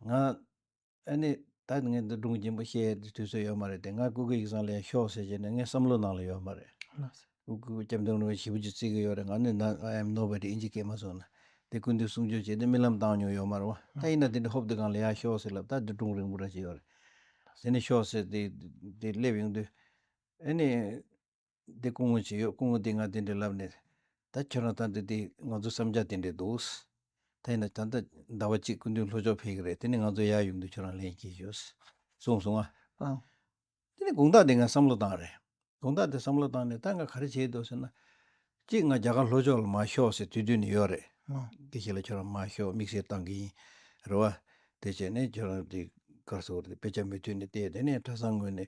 ང་ཨ་ནི་ད་ངས་འདི་སྒྲུང་རྒྱུན་པོ་བཤད་དུས་ཚོད་ཡོད་མ་རེད་དེ། ང་སྐུ་སྒེར་གྱི་སྒང་ལ་ཡང་ཤོག་ཟེར་བྱས་ནས་ངའི་བསམ་བློ་ནང་ལ་ཡོད་མ་རེད། ལགས་སོ། སྐུ་སྐུ་སྐྱབས་མགོན་རིན་པོ་ཆེ་ཞེ་པོ་ཅིག་བརྩི་གི་ཡོད་རེད། ང་ནི་ན་I am nobody ཨིན་ཇི་སྐད་མ་སོང་ན། དེ་སྐུ་མདུན་གསུང་ཆོས་བྱས་ཏེ་རྨི་ལམ་བཏང་མྱོང་ཡོད་མ་རེད་བ། ད་ཡིན་ན་དེ་འདྲ་ཧོབ་དེ་སྒང་ལ་ཡར་ཤོག་ཟེར་ལབ། ད་དེ་སྒྲུང་རིང་པོ་འདྲ་ཅིག་ཡོད་རེད། དེ་ནས་ཤོག་ཟེར་དེ་དེ་སླེབས་ཡོང་དུས། ཨ་ནི། དེ་སྐུ་ངོ་ཅིག་ཡོད། སྐུ་ངོ་དེ་ང་དེ་འདྲ་ལབ་ནས། ད་ཁྱོད་རང་ད་འདི་དེ་ང་ཚོ་བསམ་འཆར་དེ་འདྲ་འདུག། ད་ཡིན་ན་ད་ལྟ་ཟླ་བ་གཅིག་སྐུ་མདུན་ལྷོ་ཕྱོགས་ཕེབས་ཀྱི་རེད། དེ་ནས་ང་ཚོ་ཡར་ཡོང་དུས་ཁྱོད་རང་ལན་སྐྱེལ་ཤོག་གསུངས་སོང་ང་། ཨང་། དེ་ནས་དགོང་དག་དེ་ང་བསམ་བློ་བཏང་རེད། དགོང་དག་དེ་བསམ་བློ་བཏང་ནས་ད་ང་ག་རེ་བྱེད་འདུག་ཟེར་ན། གཅིག་ང་རྒྱ་གར་ལྷོ་ཕྱོགས་ལ་མར་ཤོག་ཟེར་དུས་དུས་ནས་ཡོད་རེད། ཨང་། དགེ་བཤེས་ལགས་ཁྱོད་རང་མར་ཤོག་དམིགས་བསལ་བཏང་གི་ཡིན། རེད་བ། དེ་བྱས་ནས་ཁྱོད་རང་དེ་གར་སོང་རེད། དཔེ་ཆ་མུ་མཐུད་ནས་བལྟས། དེ་ནས་གྲྭ་ཚང་ངོས་ནས་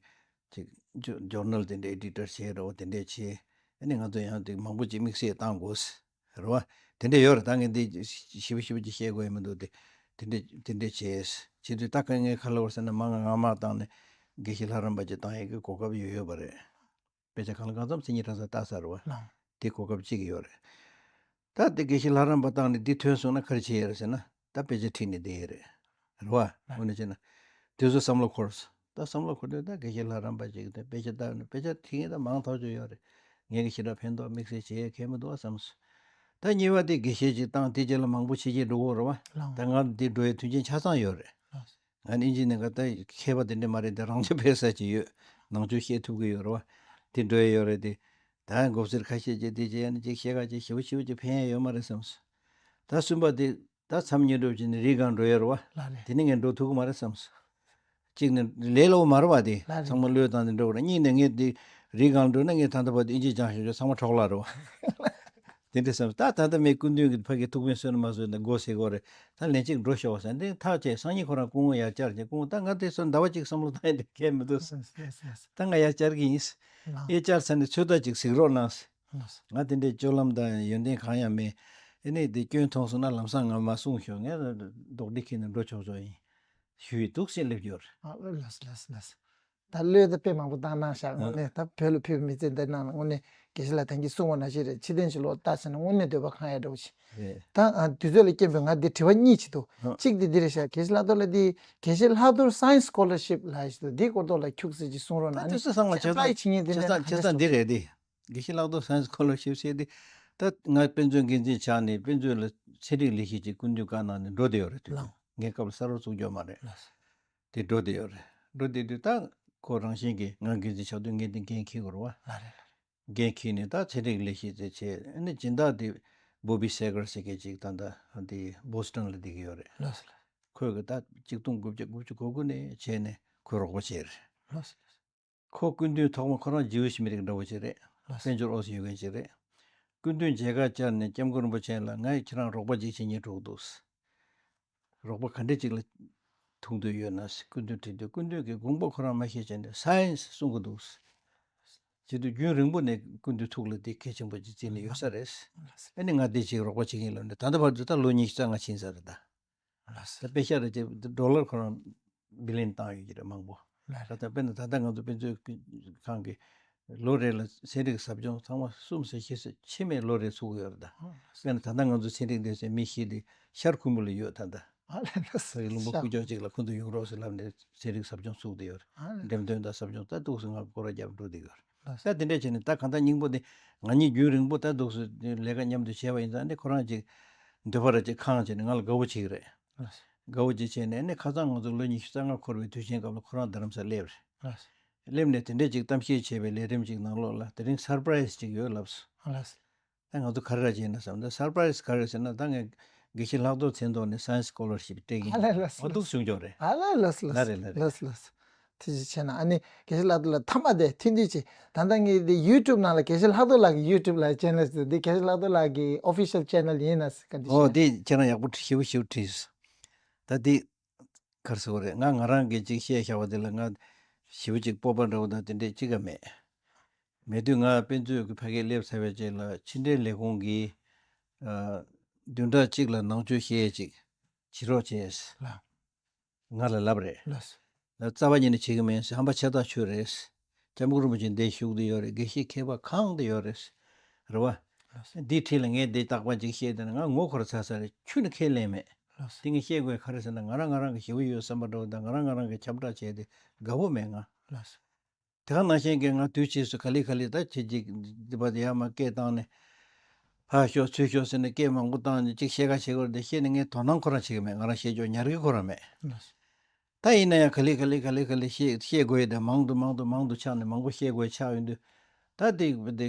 ཅིག་ཇོ་ཇོར་ནལ་དེ་འདྲ་ཨེ་ཌི་ཊར་བྱས་རེད་བ། དེ་འདྲས་བྱས། ཨ་ནི་ང་ཚོ་ཡང་དེ་མང་པོ་ཅིག་དམིགས་བསལ་བཏང་དགོས། རེད་བ། དེ་འདྲས་ཡོད་རེད། ད་ངས་འདི་ཞིབ་ཞིབ་ཅིག་བཤད་དགོས་ཡ་མི་འདུག། དེ་དེ་འདྲས་དེ་འདྲས་བྱས། བྱེད་དུས་ད་ག་ངས་ག་ལབ་པ་རེད་ཟེར་ན། མ་ང་ང་མ་བཏང་ནས་དགེ་བཤེས་ལྷ་རམས་པ་ཅིག་བཏང་ཡས་ཀྱི་གོ་སྐབས་ཡོད་ཡོད་པ་རེད། དཔེ་ཆ་གང་ལ་གང་འཚམ་མཚན་ཉིད་གྲྭ་ཚང་ལྟ་ས་རེད་བ། ལགས། དེ་གོ་སྐབས་གཅིག་ཡོད་རེད། ད་དེ་དགེ་བཤེས་ལྷ་རམས་པ་བཏང་ནས་འདི་ཐོན་སོང་ན་ག་རེ་བྱེད་ཡས་རེད་ཟེར་ན། ད་དཔེ་ཆ་ཁྲིད་ནས་བསྡད་ཡས་རེད། རེད་བ། ལགས། དངོས་གནས་བྱས་ན། དེ་ཚོ་བསམ་བློ་འཁོར་སོང་། ད་བསམ་བློ་འཁོར་དུས་ད་དགེ་བཤེས་ལྷ་རམས་པ་ཅིག་དེ་དཔེ་ཆ་བལྟས་ནས། དཔེ་ཆ་ཁྲིད་མཁན་ད་མང་ཐག་ཆོད་ཡོད་རེད། ངས་ཀྱི་ཞེ་དྲག་ཕན་ཐོགས་དམིགས་བསལ་བྱེད་ཡས་གང་ཡང་མི་འདུག་བསམ་སོང་། ད་གཉིས་པ་དེ་དགེ་བཤེས་ཅིག་བཏང་། དེ་རྗེས་ལ་མང་པོ་བྱེད་ཀྱི་འགྲོ་གི་ཡོད་རེད་བ། ལགས། ད་ང་འདི་འགྲོ་ཡས་མཐུན་རྐྱེན་ཆ་ཚང་ཡོད་རེད། ལགས། ང་ནི་ཨིན་ཇི་ནས་ག་ད་མཁས་པ་དེ་འདྲ་མ་རེད། དེ་རང་ཆོས་ཕེབས་ས་ཅིག་ཡོད། ནང་ཆོས་བཤད་ཐུབ་ཀྱི་ཡོད་རེད་བ། དེ་འགྲོ་ཡས་ཡོད་རེད་དེ། ད་མགོ་སེར་ཁ་ཤས་ཀྱིས་དེ་བྱས་ནས་ཅིག་བཤད་ག་ཅིག་ཞེ་པོ་ཞེ་པོ་ཅིག་ཕན་ཡས་ཡོད་མ་རེད་བསམ་སོང་། ད་གསུམ་པ་དེ་ད་མཚམས་ཉིན་འགྲོ་བྱས་ནས་རི་སྒང་འགྲོ་ཡས་རེད་བ། ལགས་རེད། དེ་ནི་ངས་འགྲོ་ཐུབ་ཀྱི་མ་རེད་བསམ་སོང་། གཅིག་ནས་ལས་སླ་པོ་མ་རེད་བ། དེ་ལགས་རེད། ཚང་མ་བློས་བཏང་ནས་འགྲོ་དགོས་རེད། གཉིས་ནས་ངས་དེ་རི་སྒང་འགྲོ་ན་ངས་ད་ལྟ་བར་དུ་ཨིན་ཇི་སྦྱངས་བཞག་ཆོག། ཚང་མ་འཕྲོ་བརླག་རེད་བ། དེ་འདྲ་བསམ། ད་ད་ལྟ་མི་སྐུ་མདུན་གྱི་ཕ་གི་ཐུགས་ཕན་གསོས་ན་མ་གསོས་ན་མགོ་སེར་གྱི་རེད། ད་ལན་གཅིག་འགྲོ་ཤོག་ཟེར། འདི་ཐག་བཅད། སང་ཉིན་ཁོ་རང་སྐུ་ངོ་ཡར་བཅར་བྱས། སྐུ་ངོ་ད་ང་དེ་ཚོ་ཟླ་བ་གཅིག་བསམ་བློ་བཏང་ཡས་དེ་གང་ཡང་མི་འདུག། ལགས་ལགས་ལགས། ད་ང་ཡར་བཅར་གྱི་ཡིན། ལགས། ཨེ་བཅར་ཚར་ནས་ཚོད་ལྟ་ཅིག་གཟིགས་རོགས་གནང་ཟེར། ལགས། ང་དེ་འདྲའི་སྤྱོད་ལམ་དང་ཡོན་ཏན་གང་ཡང་མེད། ཨེ་ནས་དེ་སྐྱོན་མཐོང་སོང་ན་ལམ་སང་ང་མར་གསུངས་ཤོག། ངས་རྡོག་སྒྲིལ་ཁྱེར་ནས་འགྲོ་ཆོག་ཆོག་ཡིན། ཞུ་ཡས་འདུག་ཟེར་སླེབས་ཡོད་རེད། ཨ་ལགས་ལགས་ལགས། ད་བློས་ད་དཔེ་མང་པོ་བཏང་གནང་ཤག། ཨ། དངོས་གནས་ད་བོད་ལ་ཕེབས་པའི་མི་ཚེ་འདི་ནང་ལ་དངོས་གནས་དགེ་བཤེས་ལགས་ད་གིན་གསུངས་པ་ནང་བཞིན་རེད། ཕྱི་དོན་ཞིག་ལོག་ལྟ་ཟེར་ན་དངོས་གནས་འདོད་པ་ཁེངས་ཡས་འདྲ་བོ་ཞིག། རེད། ད་ཨ་དུས་ཚོད་ལ་རྐྱེན་པས་ང་འདི་དྲི་བ་གཉིས་ཅིག་འདུག། ཨ། གཅིག་དེ་འདི་རེད་ཤག། དགེ་བཤེས་ལྷག་རྡོར་ལ་འདི་དགེ་བཤེས་ལྷག་རྡོར་སའེན་སི་སྐོ་ལར་ཤིབ་ལབ་ཡས་ཞིག་འདུག། འདིའི་སྐོར་ཐོག་ལ་ཁྱུག་ཙམ་ཅིག་གསུང་རོགས་གནང་། ད་དེ་ཚོ་ཚང་མ་བྱས་ཙང་བྱས་ཙང་འདི་རེད། དེ་དགེ་བཤེས་ལྷག་རྡོར་སའེན་སི་སྐོ་ལར་ཤིབ་ཟེར་དེ། ད་ང་དཔེ་མཛོད་འགན་འཛིན་ཆགས་ནས་དཔེ་མཛོད་ལ་ཚན་རིག་ལས་གཞི་ཅིག་སྐུ་མདུན་བཀའ་གནང་ནས་འགྲོ་བསྡད་ཡོད་རེད། དུས་ལགས། ངས་སྐབས་ལ་གསར་པ་བཙུགས་ཡོད་མ་རེད། ལགས། དེ་འགྲོ་བསྡད་ཡོད་རེད། འགྲོ་བསྡད་དུས་ད་ཁོ་རང་བཞིན་གྱིས་ང་འགན་འཛིན་ཆགས་དུས་ངས་དེ་འགན་འཁྱེར་དགོས་རེད་བ། ལགས་རེད། འགན་འཁྱེར་ནས་ད་ཚན་རིག་ལས་གཞི་དེ་བྱས། ཨ་ནི་སྦྱིན་བདག་དེ་བོ་བི་སེ་གར་ཟེར་མཁན་ཅིག་ད་ལྟ་དེ་བོ་སི་ཊོན་ལ་བསྡད་ཀྱི་ཡོད་རེད། ལགས་སོ། ཁོས་གི་ད་ཆིག་སྟོང་དགུ་བརྒྱ་དགུ་བཅུ་གོ་དགུ་ནས་བྱས་ནས་ཁོས་རོགས་པ་བྱས་རེད། ལགས་སོ། ཁོ་སྐུ་མདུན་ཐོག་མ་ཁོ་རང་ཇིའུ་ཤི་མི་རིགས་འདྲ་བོ་ཅིག་རེད། ལགས་སོ། དཔལ་འབྱོར་ཨོ་སི་ཡོད་མཁན་ཅིག་རེད། སྐུ་མདུན་མཇལ་ཁ་བཅར་ནས་སྐྱབས་མགོན་རིན་པོ་ཆེ་ལ་ངས་ཁྱེད་རང་རོགས་པ་ཅིག་བྱེད་སྙིང་བྲོ་གི་འདུག། རོགས་པ་ག་འདྲ་ཅིག་ལ་ཐུག་འདོད་ཡོད་ན་སྐུ་མདུན་དྲིས་དུས། སྐུ་མདུན་གྱིས་དགོངས་པ་ཁོ་རང་མ་བཞེས་བྱས་ནས་སའེན་སི་གསུང་གི་འདུག། བྱེད་དུས་རྒྱུན་རིང་པོ་ནས་སྐུ་མདུན་ཐུགས་ལ་དེ་གལ་ཆེན་པོ་ཅིག་བརྩིས་ནས་ཡོད་ས་རེད། ཨ་ནི་ང་དེ་ཅིག་རོགས་པ་བྱེད་ཀྱིན་ལབ་ནས། ད་ལྟ་བར་དུ་ད་ལོ་ཉི་ཤུ་རྩ་ལྔ་ཕྱིན་ས་རེད་ད། ལགས་སོ། ད་པེ་ཤ་རེ་ཅེ་ཌོ་ལར་ཁོ་རང་བི་ལིན་བཏང་ཡོད་ཀྱི་རེད་མང་པོ། ལགས། ད་ལྟ་དཔེར་ན་ད་ལྟ་ང་ཚོ་དཔེ་མཛོད་ཁང་གི་ལོ་རེ་ལ་ཚན་རིག་ཟབ་སྦྱོང་ཚང་མ་གསུམ་ཙམ་བཞི་ཙམ་ཕྱི་མའི་ལོ་རེ་ཚུགས་ཡོད་རེད་ད། ཨ། དཔེར་ན་ད་ལྟ་ང་ཚོ་ཚན་རིག་སྡེ་ཚན་མི་བཞི་དེ་ཤར་ཁུམ་བུ་ལ་ཡོད་ད་ལྟ། ཨ་ལས་ལགས་སོ། ལུང་པ་ཤར་ཁུག་ཀྱོག་ཅིག་ལ་ཁོང་ཚོ་ཡོང་རོགས་ཟེར་ལབ་ནས་ཚན་རིག་ཟབ་སྦྱོང་ཚུགས་བསྡད་ཡོད་རེད། ཨ་ལས། འགྲེམས་སྟོན་དང་ཟབ་སྦྱོང་ད་འདུག་སེ་ང་སྐོར་ར་རྒྱབ་འགྲོ་བསྡད་ཡོད་རེད། ལགས་སོ། ད་དེ་འདྲ་བྱས་ནས་ད་གང་ལྟར་སྙིང་པོ་དེ་ང་གཉིས་རྒྱུན་རིང་པོ་ད་འདུག་སེ་ལས་ཀ་མཉམ་དུ་བྱས་པ་ཡིན་ཙང་ནི་ཁོ་རང་ཅིག་འདོད་པ་ར་ཅིག་ཁེངས་བྱས་ནས་ང་ལ་དགའ་བོ་བྱེད་ཀྱི་རེད། ལགས་སོ། དགའ་བོ་ཅིག་བྱས་ནས་ནི་ཁ་སང་ང་ཚོ་ལོ་ཉི་ཤུ་རྩ་ལྔ་འཁོར་བའི་དུས་ཆེན་སྐབས་ལ་ཁོ་རང་རྡ་རམ་ས་སླེབས་རེད། ལགས་སོ། སླེབས་ནས་དེ་འདྲས་ཅིག་གཏམ་བཤད་བྱས་པའི་ལས་རིམ་ཅིག་ནང་ལོགས་ལ་དེ་རིང་སར་པ་རའི་ཛི་ཅིག་ཡོད་ལབ་སོང་། ལགས་སོ། ད་ང་ཚོ་ག་རེ་ར་བྱས་ན་བསམ། ད་སར་པ་རའི་ཛི་ག་རེ་ཟེར་ན། ད་ངས་དགེ་བཤེས་ལྷག་རྡོར་མཚན་ཐོག་ནས་སའེན་སི་སྐོ་ལར་ཤིབ་སྤྲད་ཀྱི་ཡིན། ཨ་ལས་ལགས་སོ། འོ་འདུག་གསུངས་ཀྱོག་རེད། ཨ་ལས་ལགས་སོ། ལགས་རེད་ལགས་རེད། ལགས་སོ་ལགས་སོ། ཐུགས་རྗེ་ཆེ་གནང་། ཨ་ནི་དགེ་བཤེས་ལྷག་རྡོར་ལགས་མཐའ་མ་དེ་ཐུགས་འདུན་ཆེ། ད་ལྟ་ངས་འདི་ཡུ་ཊུབ་ནང་ལ་དགེ་བཤེས་ལྷག་རྡོར་ལགས་ཀྱི་ཡུ་ཊུབ་ལ་ཆེ་ནལ་ཟེར། འདི་དགེ་བཤེས་ལྷག་རྡོར་ལགས་ཀྱི་ཨོ་ཕི་ཤལ་ཆེ་ནལ་ཡིན་ན་ཟེར། བཀའ་འདྲི་ཞུ། ཨོ་དེ་ཁྱེད་རང་ཡག་པོ་ཞེ་པོ་ཞེ་པོ་དྲིས། ད་འདི་ག་རེ་ཟེར་དགོས་རེད། ང་ང་རང་གིས་ཅིག་བཤད་བཞག་པ་དེ་ལ་ང་ཞེ་པོ་ཅིག་སྤོབས་པ་འདྲ་བོ་དང་དེ་འདྲས་ཅི་ག་མེད། མེད་དུས་ང་དཔེ་མཛོད་ཀྱི་ཕ་གིར་སླེབས་ཚར་བའི་རྗེས་ལ་ཕྱི་འབྲེལ་ལས་ཁུངས་ཀྱིས་ཨ་བདུན་ཕྲག་གཅིག་ལ་ནང་ཆོས་བཤད་ཡས་ཅིག་བྱེད་རོགས་བྱས། ལགས། ང་ལ་ལབ་རེད། ལགས་སོ། ལ་རྩ་བ་ཉིད་ནས་བྱེད་ཀྱི་མིན་ཟེར། ཧམ་པ་ཆེ་ཐག་ཆོད་རེད། སྐྱབས་མགོན་རིན་པོ་ཆེ་འདིར་བཞུགས་བསྡད་ཡོད་རེད། དགེ་བཤེས་མཁས་པ་གང་དུ་ཡོད་རེད། རེད་བ། ལགས་སོ། འདིའི་འཁྲིས་ལ་ངས་འདི་རྟག་པར་ཅིག་བཤད་བསྡད་ན་ང་ངོ་འཁོར་ཚར་ས་རེད། ཁྱོན་ནས་ཁས་ལེན་མེད། ལགས་སོ། དེ་ངས་བཤད་དགོས་ག་རེ་ཟེར་ན། ང་རང་ང་རང་གི་ཞེ་པོ་ཡོད་བསམ་པ་འདྲ་བོ་དང་། ང་རང་ང་རང་གི་ཁྱབ་བསྒྲགས་བྱས་ཏེ་དགའ་བོ་མེད་ང་། ལགས་སོ། དེ་ག་ནང་བཞིན་གྱི་ང་དུས་ཕྱིས་སུ་ག་ལེ་ག་ལེ་ད་བྱེད་ཅིག་འདི་པ་དེ་ཡར་མར་སྐད་བཏང་ནས་ཕར་ཤོག་ཚུར་ཤོག་ཟེར་ནས་སྐད་མང་པོ་བཏང་ནས་ཅིག་བཤད་ག་བྱེད་དགོས་རེད་དེ་བཤད་ནས་ངས་དོ་སྣང་ཁོ་རང་བྱེད་ཀྱི་མེད། ང་རང་བཤད་ཕྱོགས་ཉར་གི་ཁོ་རང་མེད། ད་ཡིན་ན་ཡང་ག་ལེ་ག་ལེ་ག་ལེ་ག་ལེ་བཤད་བཤད་དགོས་ཡོད་དེ་མང་དུ་མང་དུ་མང་དུ་ཆགས་ནས་མང་པོ་བཤད་དགོས་ཆགས་ཡོང་དུས་ད་དེ་དེ་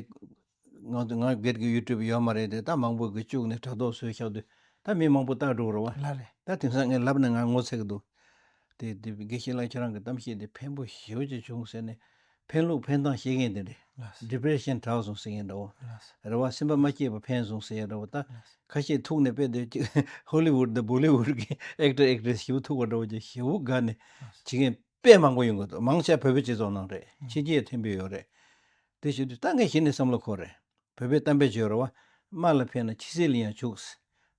ང་ཚོ་ང་སྒེར་གྱི་ཡུ་ཊུབ་ཡོད་མ་རེད་དེ་ད་མང་པོ་གིས་བཅུག་ནས་དྲ་ཐོག་བཟོས་བཞག་དུས་ད་མི་མང་པོ་ལྟ་འགྲོ་གི་རེད་བ། ལགས་རེད། ད་དེང་སང་ངས་ལབ་ན་ང་ངོ་ཚ་གི་འདུག་དེ་དེ་དགེ་བཤེས་ལགས་ཁྱེད་རང་གི་གཏམ་བཤད་དེ་ཕན་པོ་ཞེ་པོ་ཅིག་བྱུང་ཟེར་ནས་ཕན་ལུགས་ཕན་སྟངས་ཤེས་མཁན་དེ་འདྲས། ལགས། ཌི་པི་རེ་ཤན་དྲག་སོང་ཟེར་མཁན་འདྲ་བོ། ལགས། རེད་བ། སེམས་པ་མ་སྐྱིད་པ་ཕན་སོང་ཟེར་ཡ་འདྲ་བོ་ད། ལགས། ཁ་ཤས་ཐུག་ནས་དཔེ་དེ་ཅིག་ཧོ་ལི་ཝུཌ་དང་བོ་ལི་ཝུཌ་གི་ཨེག་ཊར་ཨེག་ཊི་རེ་སི་ཞེ་པོ་ཐུག་པ་འདྲ་བོ་ཅིག་ཞེ་པོ་དགའ་ནས་བྱེད་མཁན་དཔེ་མང་པོ་ཡོང་གི་འདུག་མང་ཆེ་བ་བོད་པའི་སྤྱི་ཚོགས་ནང་རེད། ཕྱི་རྒྱལ་ཐོན་པའི་ཡོད་རེད། དེ་བྱེད་དུས་ད་ངས་གཞི་ནས་བསམ་བློ་འཁོར་རེད། བོད་པའི་གཏམ་དཔེ་བརྗོད་རེད་བ། རྨ་ལ་ཕན་ན་ཕྱི་གསལ་ལ་ཡང་བྱུག་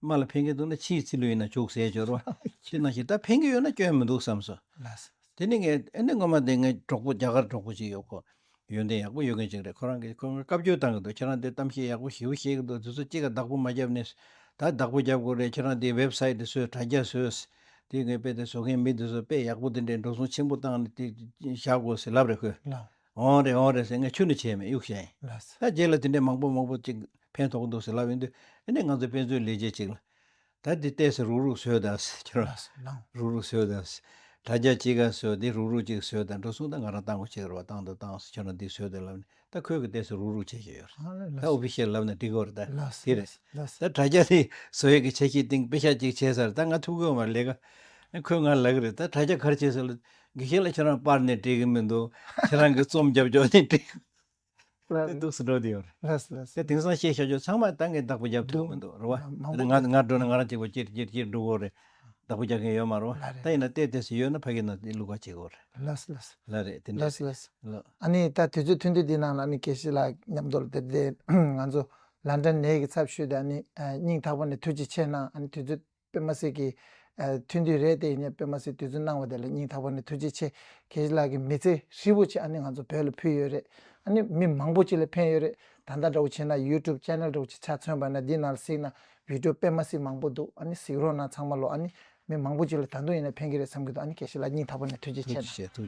རྨ་ལ་ཕན་གྱི་འདུག་ན་ཕྱིའི་ཚིལ་ལུ་ཡིན་ན་བྱུག་ཟེར་བརྗོད་རེད་བ། དེ་ནང་བཞིན་ད་ཕན་གྱི་ཡོད་ན་སྐྱོན་མི་འདུག་བསམ་སོང་། ལགས། དེ་ནི་ངས་ཨ་ནི་སྔོན་མ་དེ་ངའི་གྲོགས་པོ་རྒྱ་གར་གྲོགས་པོ་ཅིག་ཡོད་ཁོ། ཡོན་ཏན་ཡག་པོ་ཡོད་མཁན་ཅིག་རེད། ཁོ་རང་གིས་ཁོ་ང་བཀའ་བཀྱོན་བཏང་གི་འདུག་ཁྱེད་རང་དེ་གཏམ་བཤད་ཡག་པོ་ཞེ་པོ་བཤད་གི་འདུག་དེ་ཚོ་གཅིག་ག་བདག་པོ་མ་བརྒྱབ་ནས་ད་བདག་པོ་རྒྱབ་དགོས་རེད། ཁྱེད་རང་དེ་ཝེབ་སའིཊ་དེ་བཟོས། དྲ་རྒྱ་བཟོས། དེ་ངས་དཔེ་དེ་བཟོ་མཁན་མི་དེ་ཚོ་དཔེ་ཡག་པོ་དེ་འདྲའི་འགྲོ་སོང་ཆེན་པོ་བཏང་ནས་དེ་བཞག་དགོས་ཟེར་ལབ་རེད་ཁོས། ལགས། འོང་རེད་འོང་རེད་ཟེར་ངས་ཁྱོན་ནས་བྱས་མེད་གཡུག་བཞག་ཡིན། ལགས། ད་རྗེས་ལ་དེ་འདྲའི་མང་པོ་མང་པོ་ཅིག་ཕན་ཐོགས་འདུག་ཟེར་ལབ་ཡོང་དུས་ཨ་ནི་ང་ཚོ་དཔེ་མཛོད་ལས་བྱེད་ཅིག་ལ། ད་འདི་ལྟས་སུ་རུག་རུག་བཟོས་དང་ཟེར་ཁྱོད་རང་། ལགས་སོ་ལགས། རུག་རུག་བཟོས་དང་ཟེར། དྲ་རྒྱ་གཅིག་ག་བཟོས་འདི་རུག་རུག་གཅིག་བཟོས་དང་འགྲོ་སོང་ད་ང་རང་བཏང་དགོས་ཆེ་གི་རེད་བ། བཏང་དང་བཏང་ཟེར་ཁྱོད་རང་འདི་བཟོས་དང་ལབ་ནས་ད་ཁོས་གི་ལྟས་སུ་རུག་རུག་བྱས་བྱས་ཡོད་རེད། ཨ་ལགས་ད་ཨོ་ཕི་ཤལ་ལབ་ན་འགྲིག་གི་རེད་ད། ལགས་དེ་རེད། ལགས་ད་དྲ་རྒྱ་དེ་བཟོ་ཡས་ཀྱི་འཆར་གཞི་སྟེང་དཔེ་ཤག་གཅིག་བྱས་ཚར་ད་ང་ཐུག་གི་ཡོད་མ་རེད་ལས་ཀ། ཁོས་ང་ལབ་གི་རེད་ད་དྲ་རྒྱ་ག་རེ་བྱས་ཟེར་ལ་དགེ་བཤེས་ལགས་ཁྱེད་རང་པར་ནས་འགྲིག་གི་མི་འདུག་ཁྱེད་རང་གི་རྩོམ་རྒྱབ་ཆོག་ནས་འགྲིག་ལགས། དེ་འདུག་སེ་འགྲོ་དེ་ཡོད་རེད། ལགས་ལགས། དེ་དེང་སང་བཤད་བཞག་རྒྱུ་ཚང་མ་ད་ངས་བདག་པོ་རྒྱབ་ཐུབ་མི་འདུག་རེད་བ། མང་པོ་ང་ང་འགྲོ་ན་ང་རང་གཅིག་པོ་ཅིར་ཅིར་ཅིར་འགྲོ་གི་རེད། བདག་པོ་རྒྱག་མཁན་ཡོད་མ་རེད་བ། ལགས་རེད། ད་ཡིན་ན་ལྟས་ལྟས་སུ་ཡོད་ན་ཕ་གི་ན་དེ་བླུག་ག་བྱེད་དགོས་རེད། ལགས་ལགས། ལགས་རེད་དེ་འདྲ་ལགས་རེད། ལགས། ལགས། ཨ་ནི་ད་དུས་ཚོད་ཐུང་ཐུང་འདི་ནང་ལ་ཨ་ནི་དགེ་བཤེས་ལགས་མཉམ་དུ་ལ་དེ་དེ་ང་ཚོ་ལན་ཀྲན་ནས་ཀྱི་ཚབ་ཞུས་ཏེ་ཨ་ནི་སྙིང་ཐག་པ་ནས་ཐུགས་རྗེ་ཆེ་གནང་། ཨ་ནི་དུས་ཚོད་དཔེ་མ་སྲིད་ཀྱི་ཨ་ཐུང་ཐུང་རེད་དེ་ཡིན་ནའི་དཔེ་མ་སྲིད་དུས་ཚོད་གནང་བ་དེ་ལ་སྙིང་ཐག་པ་ནས་ཐུགས་རྗེ་ཆེ། དགེ་བཤེས་ལགས་ཀྱི་མི་ཚེ་ཧྲིལ་པོ་ཅིག་ཨ་ནི་ང་ཚོ་བོད་ལ་ཕུལ་ཡོད་རེད། ཨ་ནི་མི་མང་པོ་ཅིག་ལ་ཕན་ཡོད་རེད། ད་ལྟ་འདྲ་བོ་བྱས་ན་ཡུ་ཊུབ་ཅེ་ནལ་འདྲ་བོ་ཅིག་ཆ་མཚོན་པ་ན་འདི་ནང་ལ་གཟིགས་ན་བི་ཌིའོ་དཔེ་མ་སྲིད་མང་པོ་འདུག་ཨ་ནི་གཟིགས་རོགས་གནང་ཚང་མ་ལོ། ཨ་ནི་མི་མང་པོ་ཅིག་ལ་ད་དུང་ཡིན་ན་ཕན་གྱི་རེད་བསམ་གྱི་འདུག་ཨ་ནི་དགེ་བཤེས་ལགས་སྙིང་ཐག་པ་ནས་ཐུགས་རྗེ་ཆེ་གནང་། ཐུགས་རྗེ་ཆེ། ཐུགས་རྗེ་ཆེ།